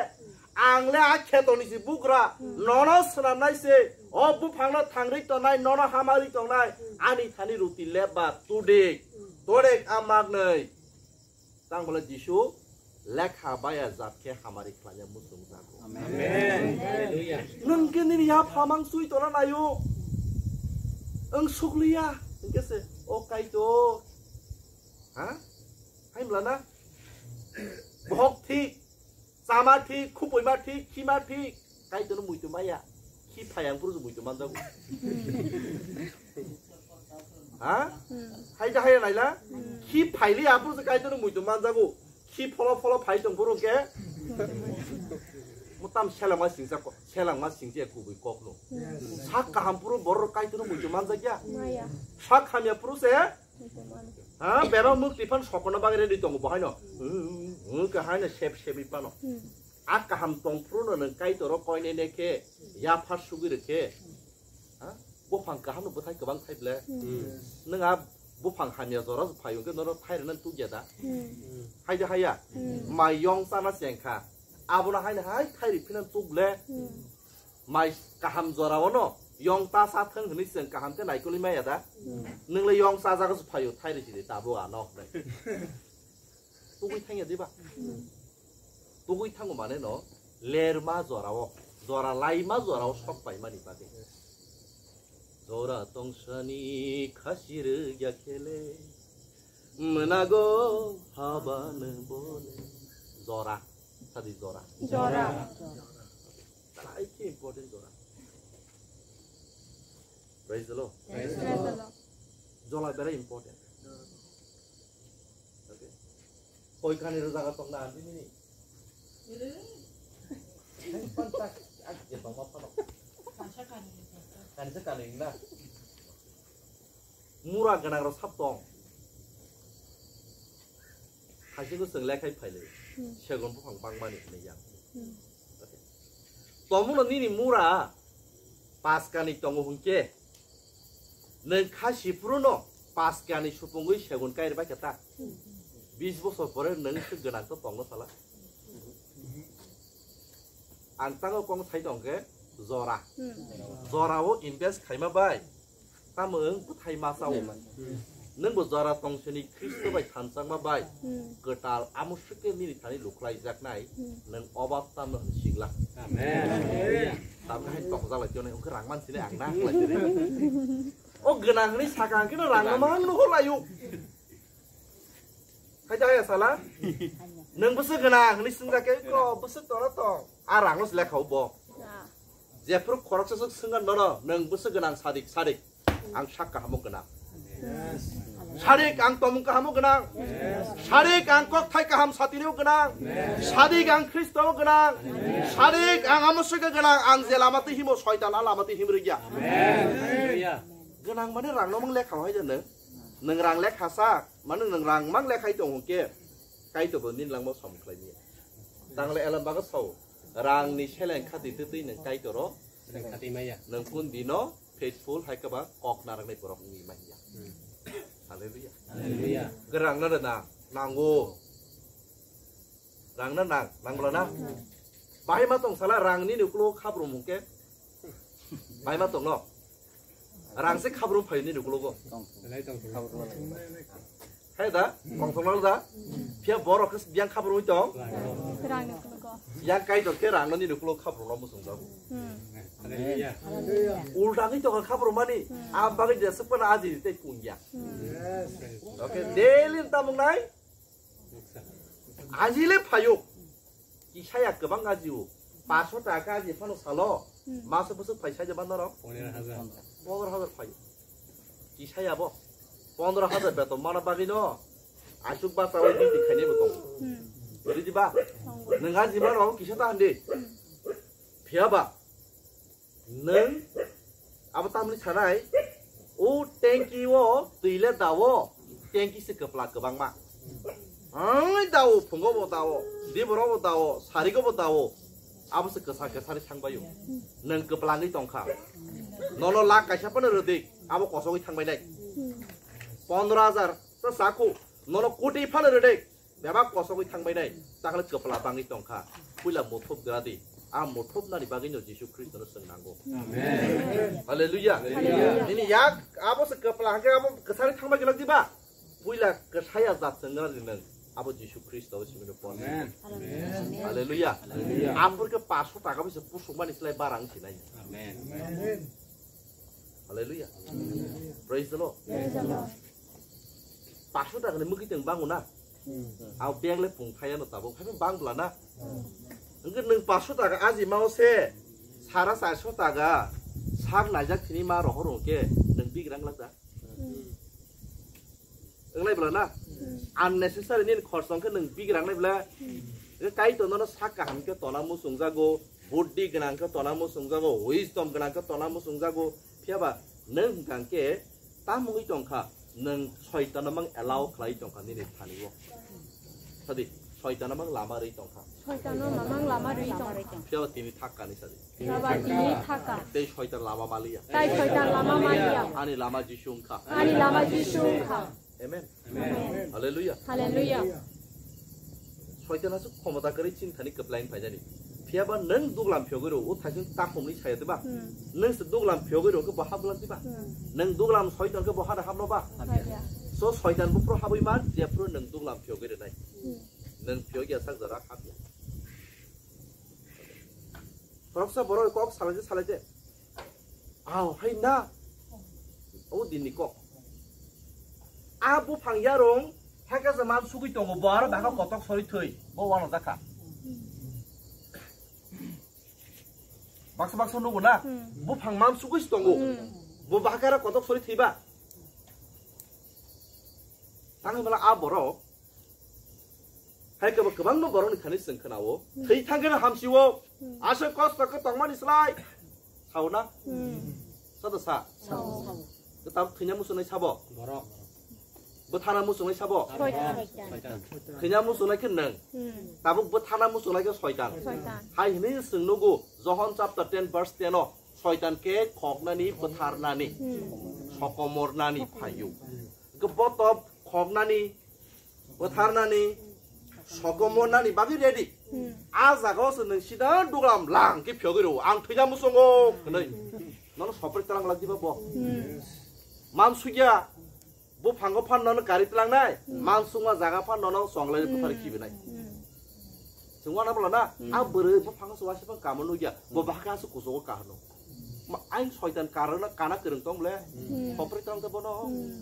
Ang le a kheto ni si bugra. Nono swnamnai se. O buphang no thangri tongnai, nono hamari tongnai. Ani thani ruti lebba tudik. Todek a magnoi. Tang bole Jisu lekha baya jat khe hamari khlaiya muchung jago. Amen. Hallelujah. Nwng khe nini ya phamang sui tona nayo. Ang sukliya. Hingke se, o Kaitor. Ha? Hai mlana? Bohok thik. Chama thik, khupoima thik, khima thik. Kaitor no muitu maya. Khi phayang puru muitu manjago. Ha? Hai da hai naila? Khi phaili apuru se Kaitor no muitu manjago. Khi pholo pholo phai tong puru ke. Mutam selangma singsa ko, selangma singsa kubui kok no. Sak kaham puru borok Kaitor no muitu manjak ya. Sak hamya puru se Ha, berok mukti phan sokono bagwi ready tongo bo haino. Hmm, hmm, hmm, khe haino sep sepi phano. Hmm. A kaham tongphuru no nwng Kaitor o koinene khe yaphar sugwi rwkhe. Ha? Buphang kaham no bwthai kwbang thai ble. Hmm. Nwng a buphang hamya jora phaio khe nono thai rwna tukya da. Hmm. Hai da haya. Hmm. Mai yong chana chengkha. Abono haino hai thai rw phina tuk le. Hmm. Mai kaham jora o no yong ta sa thwng hwnwi chwng kaham khe naikolwi maya da. Hmm. Nwng le yong chajago se phaio thai rw sidi tabuk ano. Tugwi thangya diba? Hmm. Tugwi thango mane no lerma jorao, jora laima jorao sok paimani bagwi. Jora tongsani khasi rwgya khele, mwnago habano bole. Jora, sadi jora. Jora. Belai khe important jora. Praise the Lord. Praise the Lord. Jora very important. Okay. Koi kani rwjaga tongna andi nini. Hai pan tak, ak je tongma phano. Kansa kani na. Mura gwnang rok sab tong. Haisingko chwng lekhai phailai. Hmm. Segon buphang bangmani hinwi yang. Hmm. Okay. Tomono nini mura paskani tongo hwnkhe, nwng kha siphuruno paskani supungwi segon kairwbai khe ta. Hmm. Bis bosor pore nwng se gwnang khe tongno sala. Ang tango kong sai tong khe jora. Hmm. Jora o invest khaima bai. Tamo wng bwthai masa o. Hmm. Nwng bo jora tongsini Khristo bai thanchakma bai. Hmm. Kwtal amo swkhe nini thani lukhlaijaknai. Hmm. Nwng obab tamo hwn sigla. Amen. Tamo hai tokjak lai tiyone wngkhe rang mansini ang na khlai tini. O gwnang hwnwi saka ang kheno rang no man no hor laio. Hai da ya sala. Nwng bwswk gwnang hwnwi swngjak khe ko bwswk tongna tong. A rang no se lekha o bo. Ah. Jephru khoroksa swk swngna nono nwng bwswk gwnang sadik sadik. Ang sak kahamo gwnang. Yes. Sadik ang tomung kahamo gwnang. Yes. Sadik ang kokthai kaham satini o gwnang. Yes. Sadik ang Khristo o gwnang. Yes. Sadik ang amo swkhe gwnang ang je lama twi himo soitan a lama twi himrwkya. Amen. Hallelujah. Gwnang mane rang no mang lekha o hai da nwng. Nwng rang lekha sak. Mano nwng rang mang lekhai tong hwnkhe, Kaitor bo nini langma samung khlai maya. Tangle elam bago sao, rang ni seleng khati twtwi nwng Kaitor o seleng khati maya. Nwng kun dino faithful hai kaba kok narwknai borok wngwi manya. Hmm. Hallelujah. Hallelujah. Kwrang no rwna nango. Rang na nang, nang bwla na? Hmm. Bahai ma tong sala rang nini ukulo khabrum hwnkhe. Bahai ma tong no. Rang se khabrum phaio nini ukulogo. Belai tong. Hai da, kong tong da. Phiya borok khe biyang khabrum oi tong. Rang ni ukulogo. Yang Kaitor khe rang no nini ukulo khabrum no musung jago. Hmm. Hallelujah. Ulta ni tong khabrum mani. Hmm. Am bagwi de sepana aji tei pungya. Hmm. Yes. Okay, daily tamung nai. Ajile phaio. Kisaya kwbang ajio. Paso taka aji phano salo. Hmm. Maso bwswk phai saija banda rok? Pondro hajar. Pondro hajar phaio. Kisaya bo. Pondro hajar beton mana bagwi no. Asuk ba chawai di di khaini bo tong. Hmm. Bori di ba. Tong. Nang aji ma rok kisa ta hande. Hmm. Phiya ba. Nwng abo tamni sanai, o tanki o twi le dao, tanki se kwpla kwbangma. Ang dao, phungo bo dao, diboro bo dao, sarigo bo dao, abo se kwsa kwsari thangbaio. Nwng kwplangwi tongkha. Nono lakh kaisa phano rwdi, abo kosogwi thangbainai. Pondro hajar ta sakhu, nono koti phano rwdi. Bebak kosogwi thangbainai, takhle kwpla bangwi tongkha. Puila muthub gradi. A muthubnani bagwino Jisu Khristono chwng nango. Amen. Hallelujah. Hallelujah. Nini yak abo se kwpla hwnkhe abo kwsari thangbai glak diba? Puila kwsaya jat chwng gradi nwng. Abo Jisu Khristo o simi pon. Amen. Hallelujah. Hallelujah. Aphur khe paso taka bai se pusuk mani slai barang sinai. Amen. Hallelujah. Praise the Lord. Praise the Lord. Paso taka ni mukitwng bango na? Hmm. Abo bag le pung thaya no tabuk, hai bang bla na? Hmm. Hwnkhe nwng paso taka aji mao se, sara charso taka sak naijak thini ma rohor hwnkhe nwng bigrang lak da? Hmm. Wnglai bla na? Hmm. Unnecessary nini khorsa hwnkhe nwng bigrang lai bla? Hmm. Hwnkhe Kaitor nono sak kaham khe tona muchung jago, buddhi gwnang khe tona muchung jago, wisdom gwnang khe tona muchung jago. Phiya ba nwng hwnkha hwnkhe tamungwi tongkha. Nwng soitano mang allow khlai tongkha nini thani o. Sadi, soitano mang lama rwi tongkha. Soitano mamang lama rwi tongkha. Phiya ba tini thak kani sadi. Phiya ba tini thaka. Tei soitan lama maliya. Tai soitan lama maliya. Ani lama Jisu wngkha. Ani lama Jisu wngkha. Amen. Amen. Hallelujah. Hallelujah. Soitan aswk khomota kwrwi chini thani kwplai wng phaijani. Phiya ba nwng duglam phiyogwi rw, o thaichung takhumni saya diba? Hmm. Nwng se duglam phiyogwi rw khe bo hap glak diba? Hmm. Nwng duglam soitan khe bo hada hapno ba? Hapya. So soitan buphuru habwi man, jephuru nwng duglam phiyogwi rwnai. Hmm. Nwng phiyogya sak jora hapya. Khoroksa borok kok salaide salaide. Aw, hai na. O dinni kok. A buphang yarung, hai kasa mam sugui tongo, bo aro baka kotok sori thwi, bo wano jakha. Baksa baksa nugo na, hmm, buphang mam sugui si tongo. Hmm. Bo baka aro kotok sori thwiba. Tangwi mala a borok. Hai kebo kwbangma borokni thani chwng khwnao. Hmm. Thwi thangkheno hamsio. Hmm. Aswk kosto khe tongmani slai. Sao na? Hmm. Sodo sa? Sao. Kwtal thwina muchungnai sabo? Borok. Bwthana muchungnai sabo? Soitan. Soitan. Thwina muchungnai khe nwng. Hmm. Tabuk bwthana muchungnai khe soitan. Soitan. Hai hwnwi chwng nugo Johon chapter ten verse ten o. Soitan khe khoknani, bwtharnani, hmm, sokomornani phaio. Hwnkhe bo to khoknani, bwtharnani, sokomornani bagwi ready. Hmm. A jagao se nwng sida duglam lang khe phiyogwi rwo. Ang thwina muchungo hwnwi. Nono sopri tlang lak diba bo? Hmm. Mam sugya. Buphango phan nono kari tlangnai, hmm, mansukma jaga phan nono chonglai, hmm, buthar khibinai. Hmm. Chwng wana bwla na, hmm, a bwrwi buphango se waisa phang kamo nukya, bo, hmm, bahaka se kuchugo kahano. Ma, ain soitan karana kana kwrwng tong ble, hmm, sopri tong te bono. Hmm.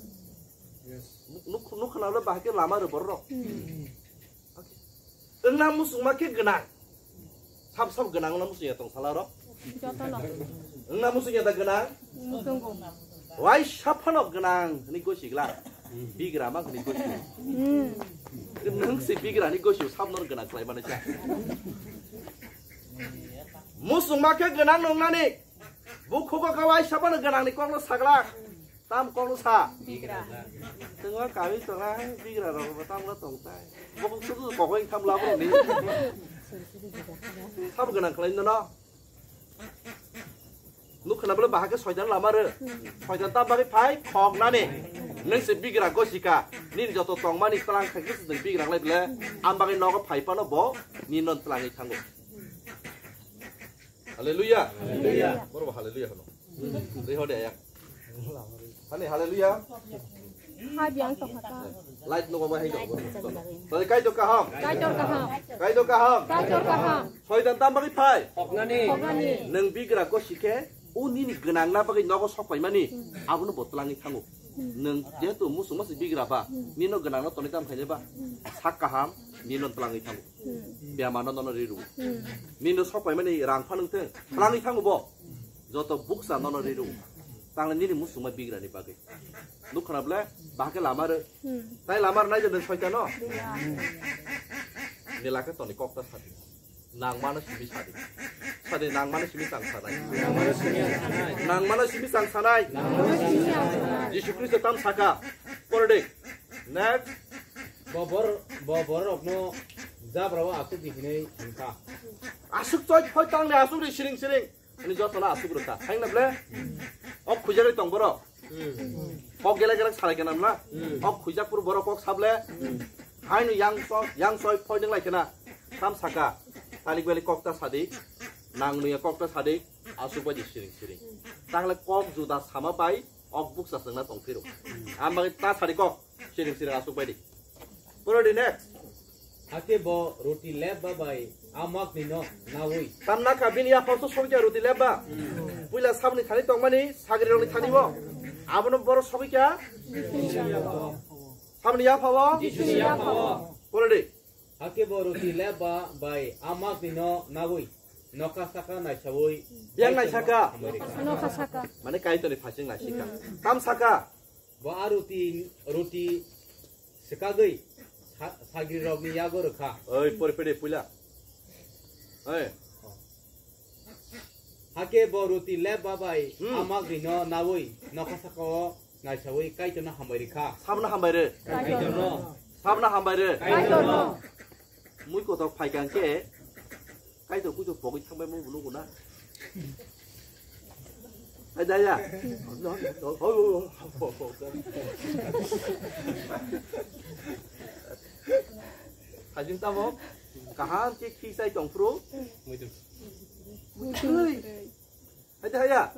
Yes. Nuk, nuk khna ble bahake lama rw borok. Hmm. Wngna muchungma khe gwnang. Sab sab gwnang wngna muchungya tong sala oro. Jotono. Wngna muchungya da gwnang. Muchungo. Waisa phano gwnang hwnwi gosi glak. Bigra ma hwnwi gosi. Hmm. Nwng se bigra ni gosi sab no gwnang khlai mani cha. Muchungma khe gwnang nungnani. Bukhugo khe waisa phano gwnang ni kok no saglak. Tam kokno sa? Bigra. Tengwa kami tongnai, bigra rok bo tamno tongtai. Bo kok sudu kokoi tham labo ni. Sab gwnang khlai nono. Nuk khna bole bahake soitan lama re. Soitan tam bagwi phai khok nani. Neng se bigra gosika. Nini joto tongmani tlang khai khe se bigra lai bole. Am bagwi nogo phai pano bo ni non tlangi thango. Haleluya. Haleluya. Boro haleluya hano. Rihode ya. Hani haleluya. Ha biang tong hata. Light no ba hai do. Tadi Kaitor kaham. Kaitor kaham. Kaitor kaham. Kaitor kaham. Soitan tam bagwi phai. Hoknani. Hoknani. Neng bigra ko sikhe, o nini gwnang na bagwi nogo sok paimani, abono bo tlangi thango. Neng jehetu musung masi bigra ba, nino gwnang no tonwi tam khaine ba, sak kaham, nino tlangi thango. Biyama no nono riru. Nino sok paimani rang phanung theng, tlangi thango bo. Joto buksa nono riru. Tangle nini musungma bigrani bagwi. Nukhana ble, bahake lama re. Tai lama re nai jadon soitano. Nila khe toni kokta sadi. Nangmano simi sadi. Sadi nangmano simi sang sanai. Nangmano simi sang sanai. Jisu Kristo tam saka. Pore de. Next. Bo bor-, bo bororokno jabrao asuk di hinwi himkha. Asuk choi phoi tang de asuk de siring siring. Ani joto na asuk rwkha. Haino ble? Ok khujagwi tong borok. Kok gele gele salai kena na? Ok khujak pur borok kok sable. Haino yang so, yang soi phoi ding lai kena. Tam saka. Talik beli kok ta sadik. Nang nuya kok ta sadik. Asuk bai di siring siring. Tangle kok juda sama bai. Ok buksa sengna tong phiro. Ambai ta sadik kok. Siring siring asuk bai di. Pura di next. Hake bo roti leba bai amak ni no nawi. Tamna kha bini yaphang so sokya roti leba. Puila sabni thani tongmani sagri rokni thani bo. Abono boro sokya. Sabni yapha bo. Jisuni yapha bo. Pura di. Hake bo roti leba bai amak ni no nawi. Nokha saka naisawi. Yang naisaka. Nokha saka. Mane kaitorni phasing naisika. Tam saka. Bo a roti, roti swkagwi sa-, sagrirokni yago rwkha. Oi, pori pede puila. Oi. Hake bo roti leba bai, hmm, amagrino nawi nokha sakao Naisawi Kaitorno hambai rikha. Sabno hambai rwi. Kaitorno. Sabno hambai rwi. Kaitorno. Mui kotor phaikha hwnkhe Kaitor kuitor pogwi thangbai mungbo nugo na. Hai daya. Hajing tamo kaham khe khi chai tongphuru. Hai daya.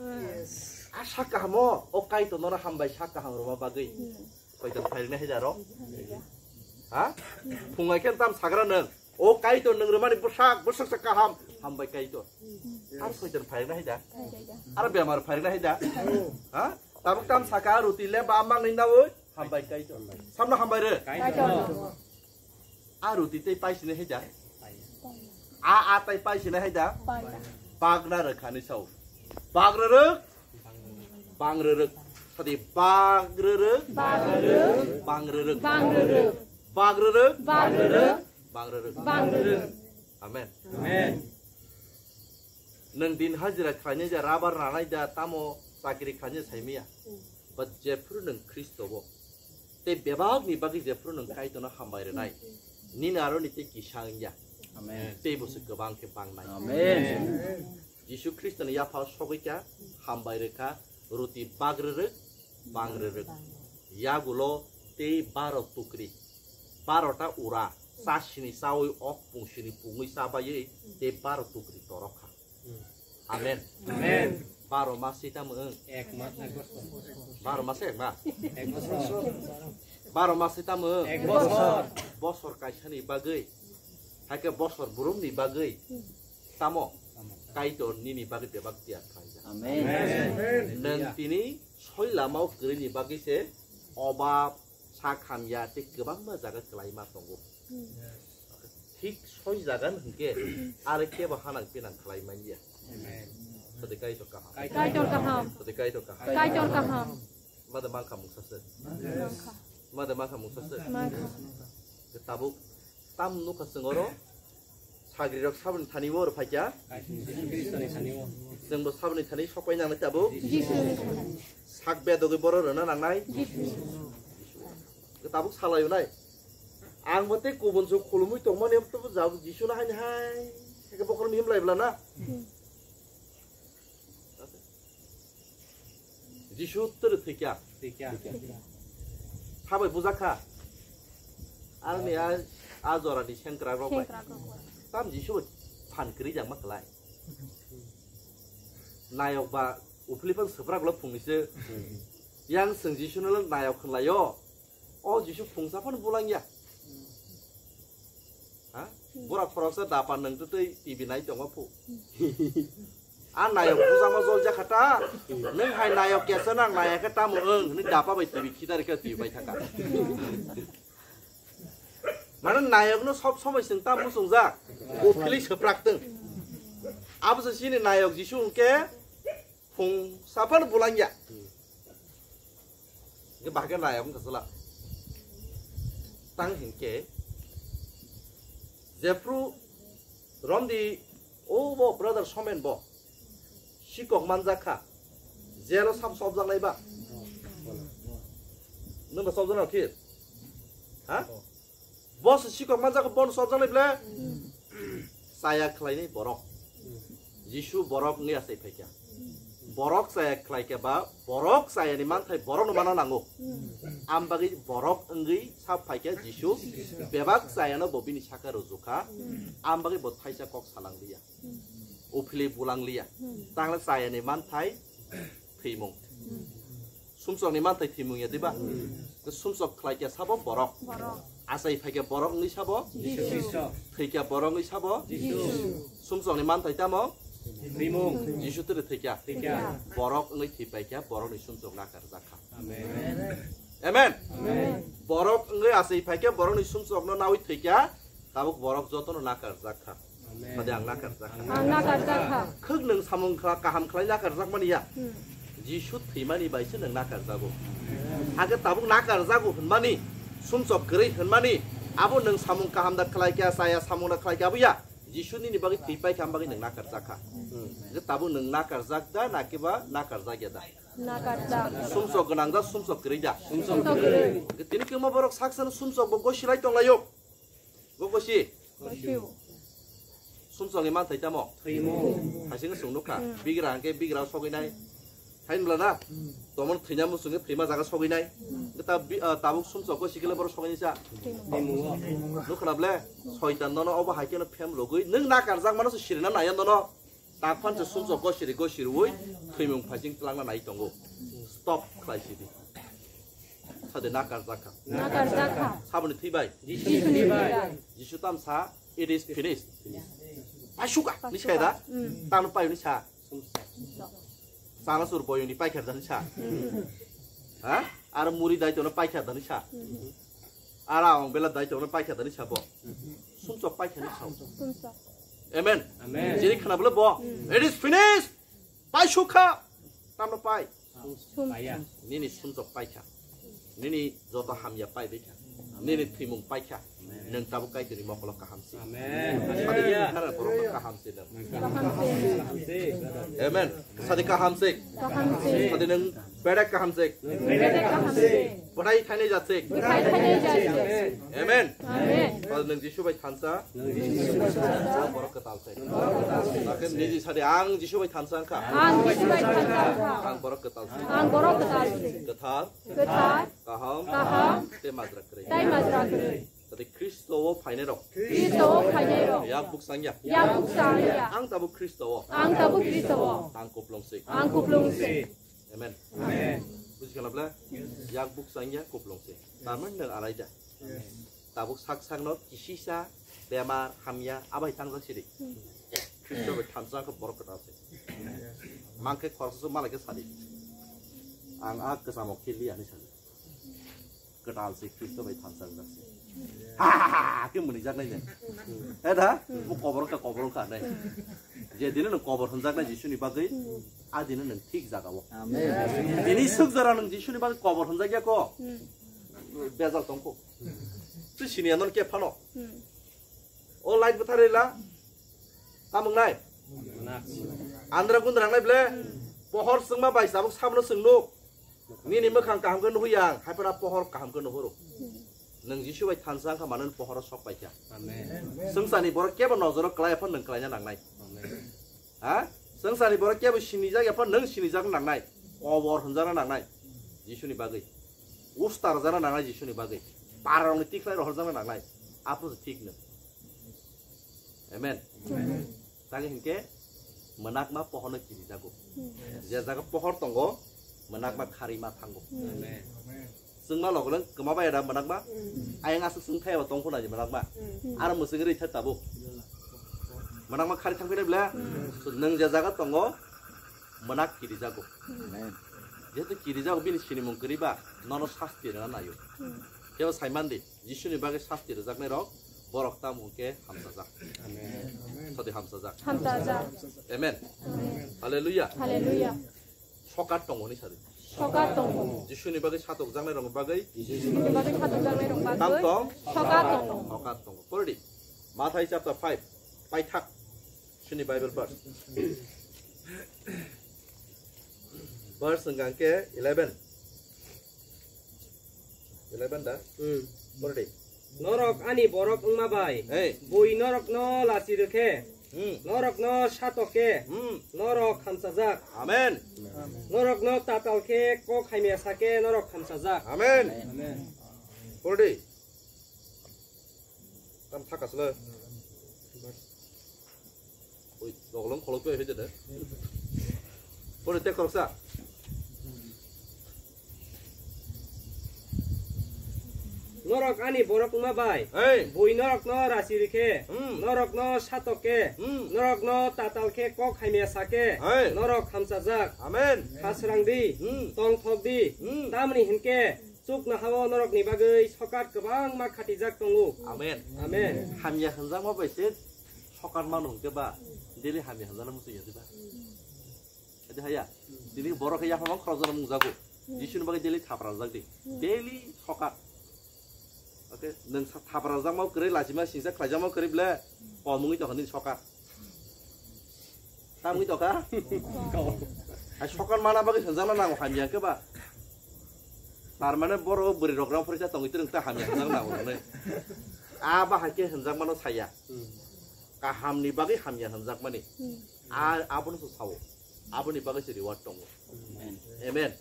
A sak kahamo o Kaitor nono hambai sak kaham rwma bagwi. Kaitor phairikna hai da ro. Ha? Phungai khe tam sagra nang. O Kaitor nang rwmani bwsak bwsak sa kaham. Hambai Kaitor. Ar Kaitor phairikna hai da. Ar bemar phairikna hai da. Ha? Tabuk tam saka ruti le ba mang ni nawi. Hambai Kaitor. Samno hambai re. A ruti tei paisini hai da. A a tai paisini hai da. Bagna rwkhani sao. Bagrwrwk. Bangrwrwk. Sadi bagrwrwk. Bagrwrwk. Bangrwrwk. Bangrwrwk. Bagrwrwk. Bagrwrwk. Bangrwrwk. Bangrwrwk. Amen. Amen. Nwng din hajira khlainai da, rabar ranai da, tamo chakri khlainai saimaya. But jephru nwng Khristo bo. Tei bebak ni bagwi jephru nwng Kaitorno hambai rwnai. Nini aroni tei kisa wngya. Amen. Tei bo se kwbang khe bangnai. Amen. Jisu Khristo ni yaphao sogwi kha, hambai rwkha, ruti bagrwrwk, bangrwrwk. Yagulo tei baro tukri. Barota ura, chasini chawi ok pungsini pungwi chabaiwi tei baro tukri torok kha. Amen. Amen. Baro mas se tamo wng? Ek mas, ek bosor. Baro mas ek mas? Ek bosor. Baro mas se tamo wng? Ek bosor. Bosor kaisani bagwi, haikhe bosor burumni bagwi tamo Kaitor nini bagwi bebak tiyar khlaijak. Amen. Nwng tini soi lamao kwrwini bagwi se obab, sak hamya tei kwbangma jaga kwlaima tongo. Thik soi jaga hwnkhe are kebo hanang pinang khlai manya. Amen. Sadi Kaitor kaham. Kaitor kaham. Sadi Kaitor kaham. Kaitor kaham. Mada mangkha mungsa se. Mangkha. Mada mangkha mungsa se. Mangkha. Tabuk tam nukha chwng oro. Sagrirok saboni thani oro phaikha. Jisu Khristoni thani o. Chwngbo saboni thani sokpai nangnai tabuk. Jisu. Sak bedogwi borok rwna nangnai. Jisu. Tabuk salaio nai. Ang bo tei kubun se khulumwi tongmani abo tabuk jabuk Jisu no haini hai. Khe bokhorok mihim lai bwla na. Jisu twrwi thwikya. Thwikya. Sabai bujakha. Ani a, a jorani sengkrak rok bai. Sengkrak rok bai. Tam Jisu bai phan kwrwi jangma kwlai. Nayok ba uphilipan swprak lo phungni se. Yang swng Jisu no nayok khwlaio. O Jisu phungsa phano bulangya. Ha? Bura khoroksa dapa nwng twtwi T V nai tongma phu. A nayok bujama jol jakha ta. Nwng hai nayok kesa nang naya khe tamo wng hwnwi dapa bai T V khitari khe T V bai thaka. Mane nayok no sob somoi chwng ta muchungjak. Uphili swprak twng. Abo se chini nayok Jisu hwnkhe phung saphano bulangya. Hingke bahai khe nai aboni kasala. Tang hingke jephru romdi o bo brother Somen bo sikok manjak kha. Jelo sam sobjak nai ba. Nwng bo sobjak nai khir. Ha? Bo se sikok manjak, bono sobjaknai ble? Chaya khlainai borok. Jisu borok wngya sai phaikha. Borok chaya khlaikha ba, borok chayani manthai borokno mana nango. Am bagwi borok wngwi sap phaikha Jisu, bebak chayano bo bini saka rwjukha. Am bagwi bo thaisa kok salangliya. Uphili bulangliya. Tangla chayani manthai thwimung. Sumsokni manthai thwimung ya diba? Sumsok khlaikha sabo borok. Borok. Achai phaikha borok wngwi sabo? Jisu. Thwikha borok wngwi sabo? Jisu. Sumsokni manthai tamo? Thwimung. Jisu tiri thwikha? Thwikha. Borok wngwi thwipaikha, borokni sumsok nakarjakha. Amen. Amen. Amen. Borok wngwi achai phaikha, borokni sumsokno nawi thwikha, tabuk borok jotono nakarjakha. Amen. Sadi ang nakarjakha. Ang nakarjakha. Khwk nwng samung kha-, kaham khlai nakarjakmani ya. Hmm. Jisu thwimani bai se nwng nakarjago. Amen. Hake tabuk nakarjago hwnmani, sumsok kwrwi hwnmani, abo nwng samung kaham da khlaikha, chaya samung da khlaikha, abo ya. Jisu nini bagwi thwi paikha, am bagwi nwng nakarjak kha. Hwnkhe tabuk nwng nakarjak da, na khe ba nakarjak ya da? Nakarjak. Sumsok gwnang da, sumsok kwrwi da? Sumsok kwrwi. Hwnkhe tini kwma borok sak sano sumsok bo gosi lai tong laio. Bo gosi. Gosi. Sumsok ni manthai tamo? Thwimung. Hai se wng sung nukha. Hmm. Bigra hwnkhe bigra sogwi nai. Hai wngla na? Hmm. Tomon thwina muchungwi thwima jaga sogwi nai. Hmm. Hwnkhe ta bi-, ah, tabuk sumsok gosi khe le borok sogwi nai sa? Thwimung. Nukha na ble? Soitan nono obo hai kheno phem logwi. Nwng nakarjak mano se sirina naiya nono. Takphan se sumsok gosiri gosiriwi thwimung phaising tlangna nai tongo. Stop khlai sidi. Sade nakarjak kha. Nakarjak kha. Saboni thwi bai? Jisuni thwi bai. Jisu tam sa, "It is finished." Paisuka ni sa da? Mm. Tano payo ni sa? Sana sur boyoni paikha da ni sa? Mm. Ha? Ar muri dai tono paikha da ni sa? Mm. Ara ong bela dai tono paikha da ni sa bo? Sumsok paikha ni sa. Sumsok. Amen. Amen. Jiri khana bole bo. Mm. "It is finished." Paisukha. Tamno pai. Sum. Nini sumsok paikha. Nini joto hamya paibaikha. Nini thwimung paikha. Nwng tabuk Kaitorni mokolo kaham se. Amen. Sadi Hallelujah. Khara borok kaham se nwng. Kaham se. Amen. Sadi kaham se. Kaham se. Sadi nwng bedek kaham se. Bedek kaham se. Bwthai thainai jat se. Bwthai thainai jat se. Amen. Amen. Sadi nwng Jisu bai thansa. Nwng Jisu bai thansa. Borok kwtal se. Borok kwtal se. Niji sadi ang Jisu bai thansa wngkha. Ang Jisu bai thansa wngkha. Ang borok kwtal se. Ang borok kwtal se. Kwthar. Kwthar. Kaham. Kaham. Tei majra kwrwi. Tei majra kwrwi. Tei Khristo o phainai rok. Khristo o phainai rok. Yak buk sangya. Yak buk sangya. Ang tabuk Khristo o. Ang tabuk Khristo o. Ang kuplung se. Ang kuplung se. Amen. Amen. Buji khala bla? Yak buk sangya kuplung se. Taman nang alai da. Tabuk sak sak no kisisa bemar hamya abai tangjak sidi. Khristo bai thansa khe borok kwtal se. Mangkhe khoroksa malai khe sadi. Ang a kwchamo khili ani sadi. Kwtal se Khristo bai thansa wngjakse. Ha, ha, ha, ha, khe mwnwijak nai ne. He da? Bo kobor wngkha, kobor wngkha nai. Je dino nwng kobor hwnjak nai Jisuni bagwi, a dino nwng thik jaga o. Amen. Tini swk jora nwng Jisuni bagwi kobor hwnjak ya ko. Bejal tong kho. Twi sini anon ke phano. O light bwthar rila. Tamung nai. Andra gundra nai ble. Pohor sengma bai sabuk sabno sengno. Nini mwkhang kaham khe nuhwi ang, hai phano pohor kaham khe nuhuru. Nwng Jisu bai thansa wngkha mano pohoro sok paikha. Amen. Swngcharni borok kebo nojoro kwlai phano nwng kwlaina nangnai. Amen. Ha? Swngcharni borok kebo sinijak ya phano nwng sinijak nangnai. Kobor hwnjakna nangnai. Jisuni bagwi. Usta rwjakna nangnai Jisuni bagwi. Pararokni tikhlai rohorjakna nangnai. Aphuru se thik nwng. Amen. Amen. Tang hinkhe mwnakma pohorno kirijago. Je jaga pohor tongo, mwnakma khari ma thango. Amen. Chwngma logolong kwma bai da mwnakma. Ayang aswk chwng thai ba tong khuna ni mwnakma. Aro mwswgwi rwi thai tabuk. Mwnakma khari thang philai bla. Nwng je jaga tongo, mwnakma kirijago. Amen. Jehetu kirijago bini sinimung kwrwi ba, nono sasti rwna naio. Kebo sai mandi. Jisuni bagwi sasti rwjaknairok borok tamo hwnkhe hamsajak. Amen. Sadi hamsajak. Hamsajak. Amen. Amen. Hallelujah. Hallelujah. Sokat tongo ni sadi. Sokat tongo. Jisuni bagwi satokjaknairokni bagwi. Jisuni bagwi satokjaknairok bagwi. Tam tong? Sokat tongo. Sokat tongo. Pordi. Mathai chapter five. Paithak. Sini Bible verse. Verse hwnkha khe eleven. Eleven da? Hmm. Pordi. Norok ani borok wngma bai. Hey. Bui norokno lachi rwkhe. Hmm. Norokno satok khe. Hmm. Norok hamsajak. Amen. Norokno tatal khe kok hamya sa khe norok hamsajak. Amen. Amen. Pordi. Tam thaka sle. Oi, lokolong kholok pe hejede. Pore te khoroksa. Norok ani borok wngma bai. Hey. Bui norokno rasi rikhe. Hmm. Norokno satok khe. Hmm. Norokno tatal khe kok hamya sa khe. Hey. Norok hamsajak. Amen. Khasrang di. Hmm. Tongthok di. Hmm. Tamni hinkhe Chuknoha-o norokni bagwi sokat kwbangma khatijak tongo. Amen. Amen. Hamya hwnjakma bai se sokat mano hwnkhe ba, daily hamya hwnjakna muchung ya diba? Ede haya, tini borok khe yapha mang khorokjakna mungjago. Jisuni bagwi daily thapra rwjak di. Daily sokat. Okay, nwng sa-, thapra rwjakma kwrwi, lachima singsa khlaijakma kwrwi ble, Komungwi tongkha nini sokar. Tamwi tongkha? Ai sokar mana bagwi hwnjakna nango hamya khe ba. Tar mane boro bwrwi rok rang phorisa tongwi twrwng ta hamya hwnjakna nango hwnwi. A bahai khe hwnjakmano saya. Kahamni bagwi hamya hwnjakmani. A abono se sao. Aboni bagwi se reward tongo. Amen.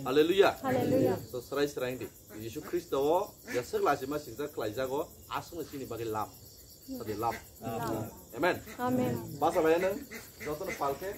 Hallelujah. Hallelujah. So srai srai di. Jisu Khristo o jeswk lachima singjak khlaijago aswkno chini bagwi lam. Sadi lam. Amen. Amen. Basa bai nang jotono palke.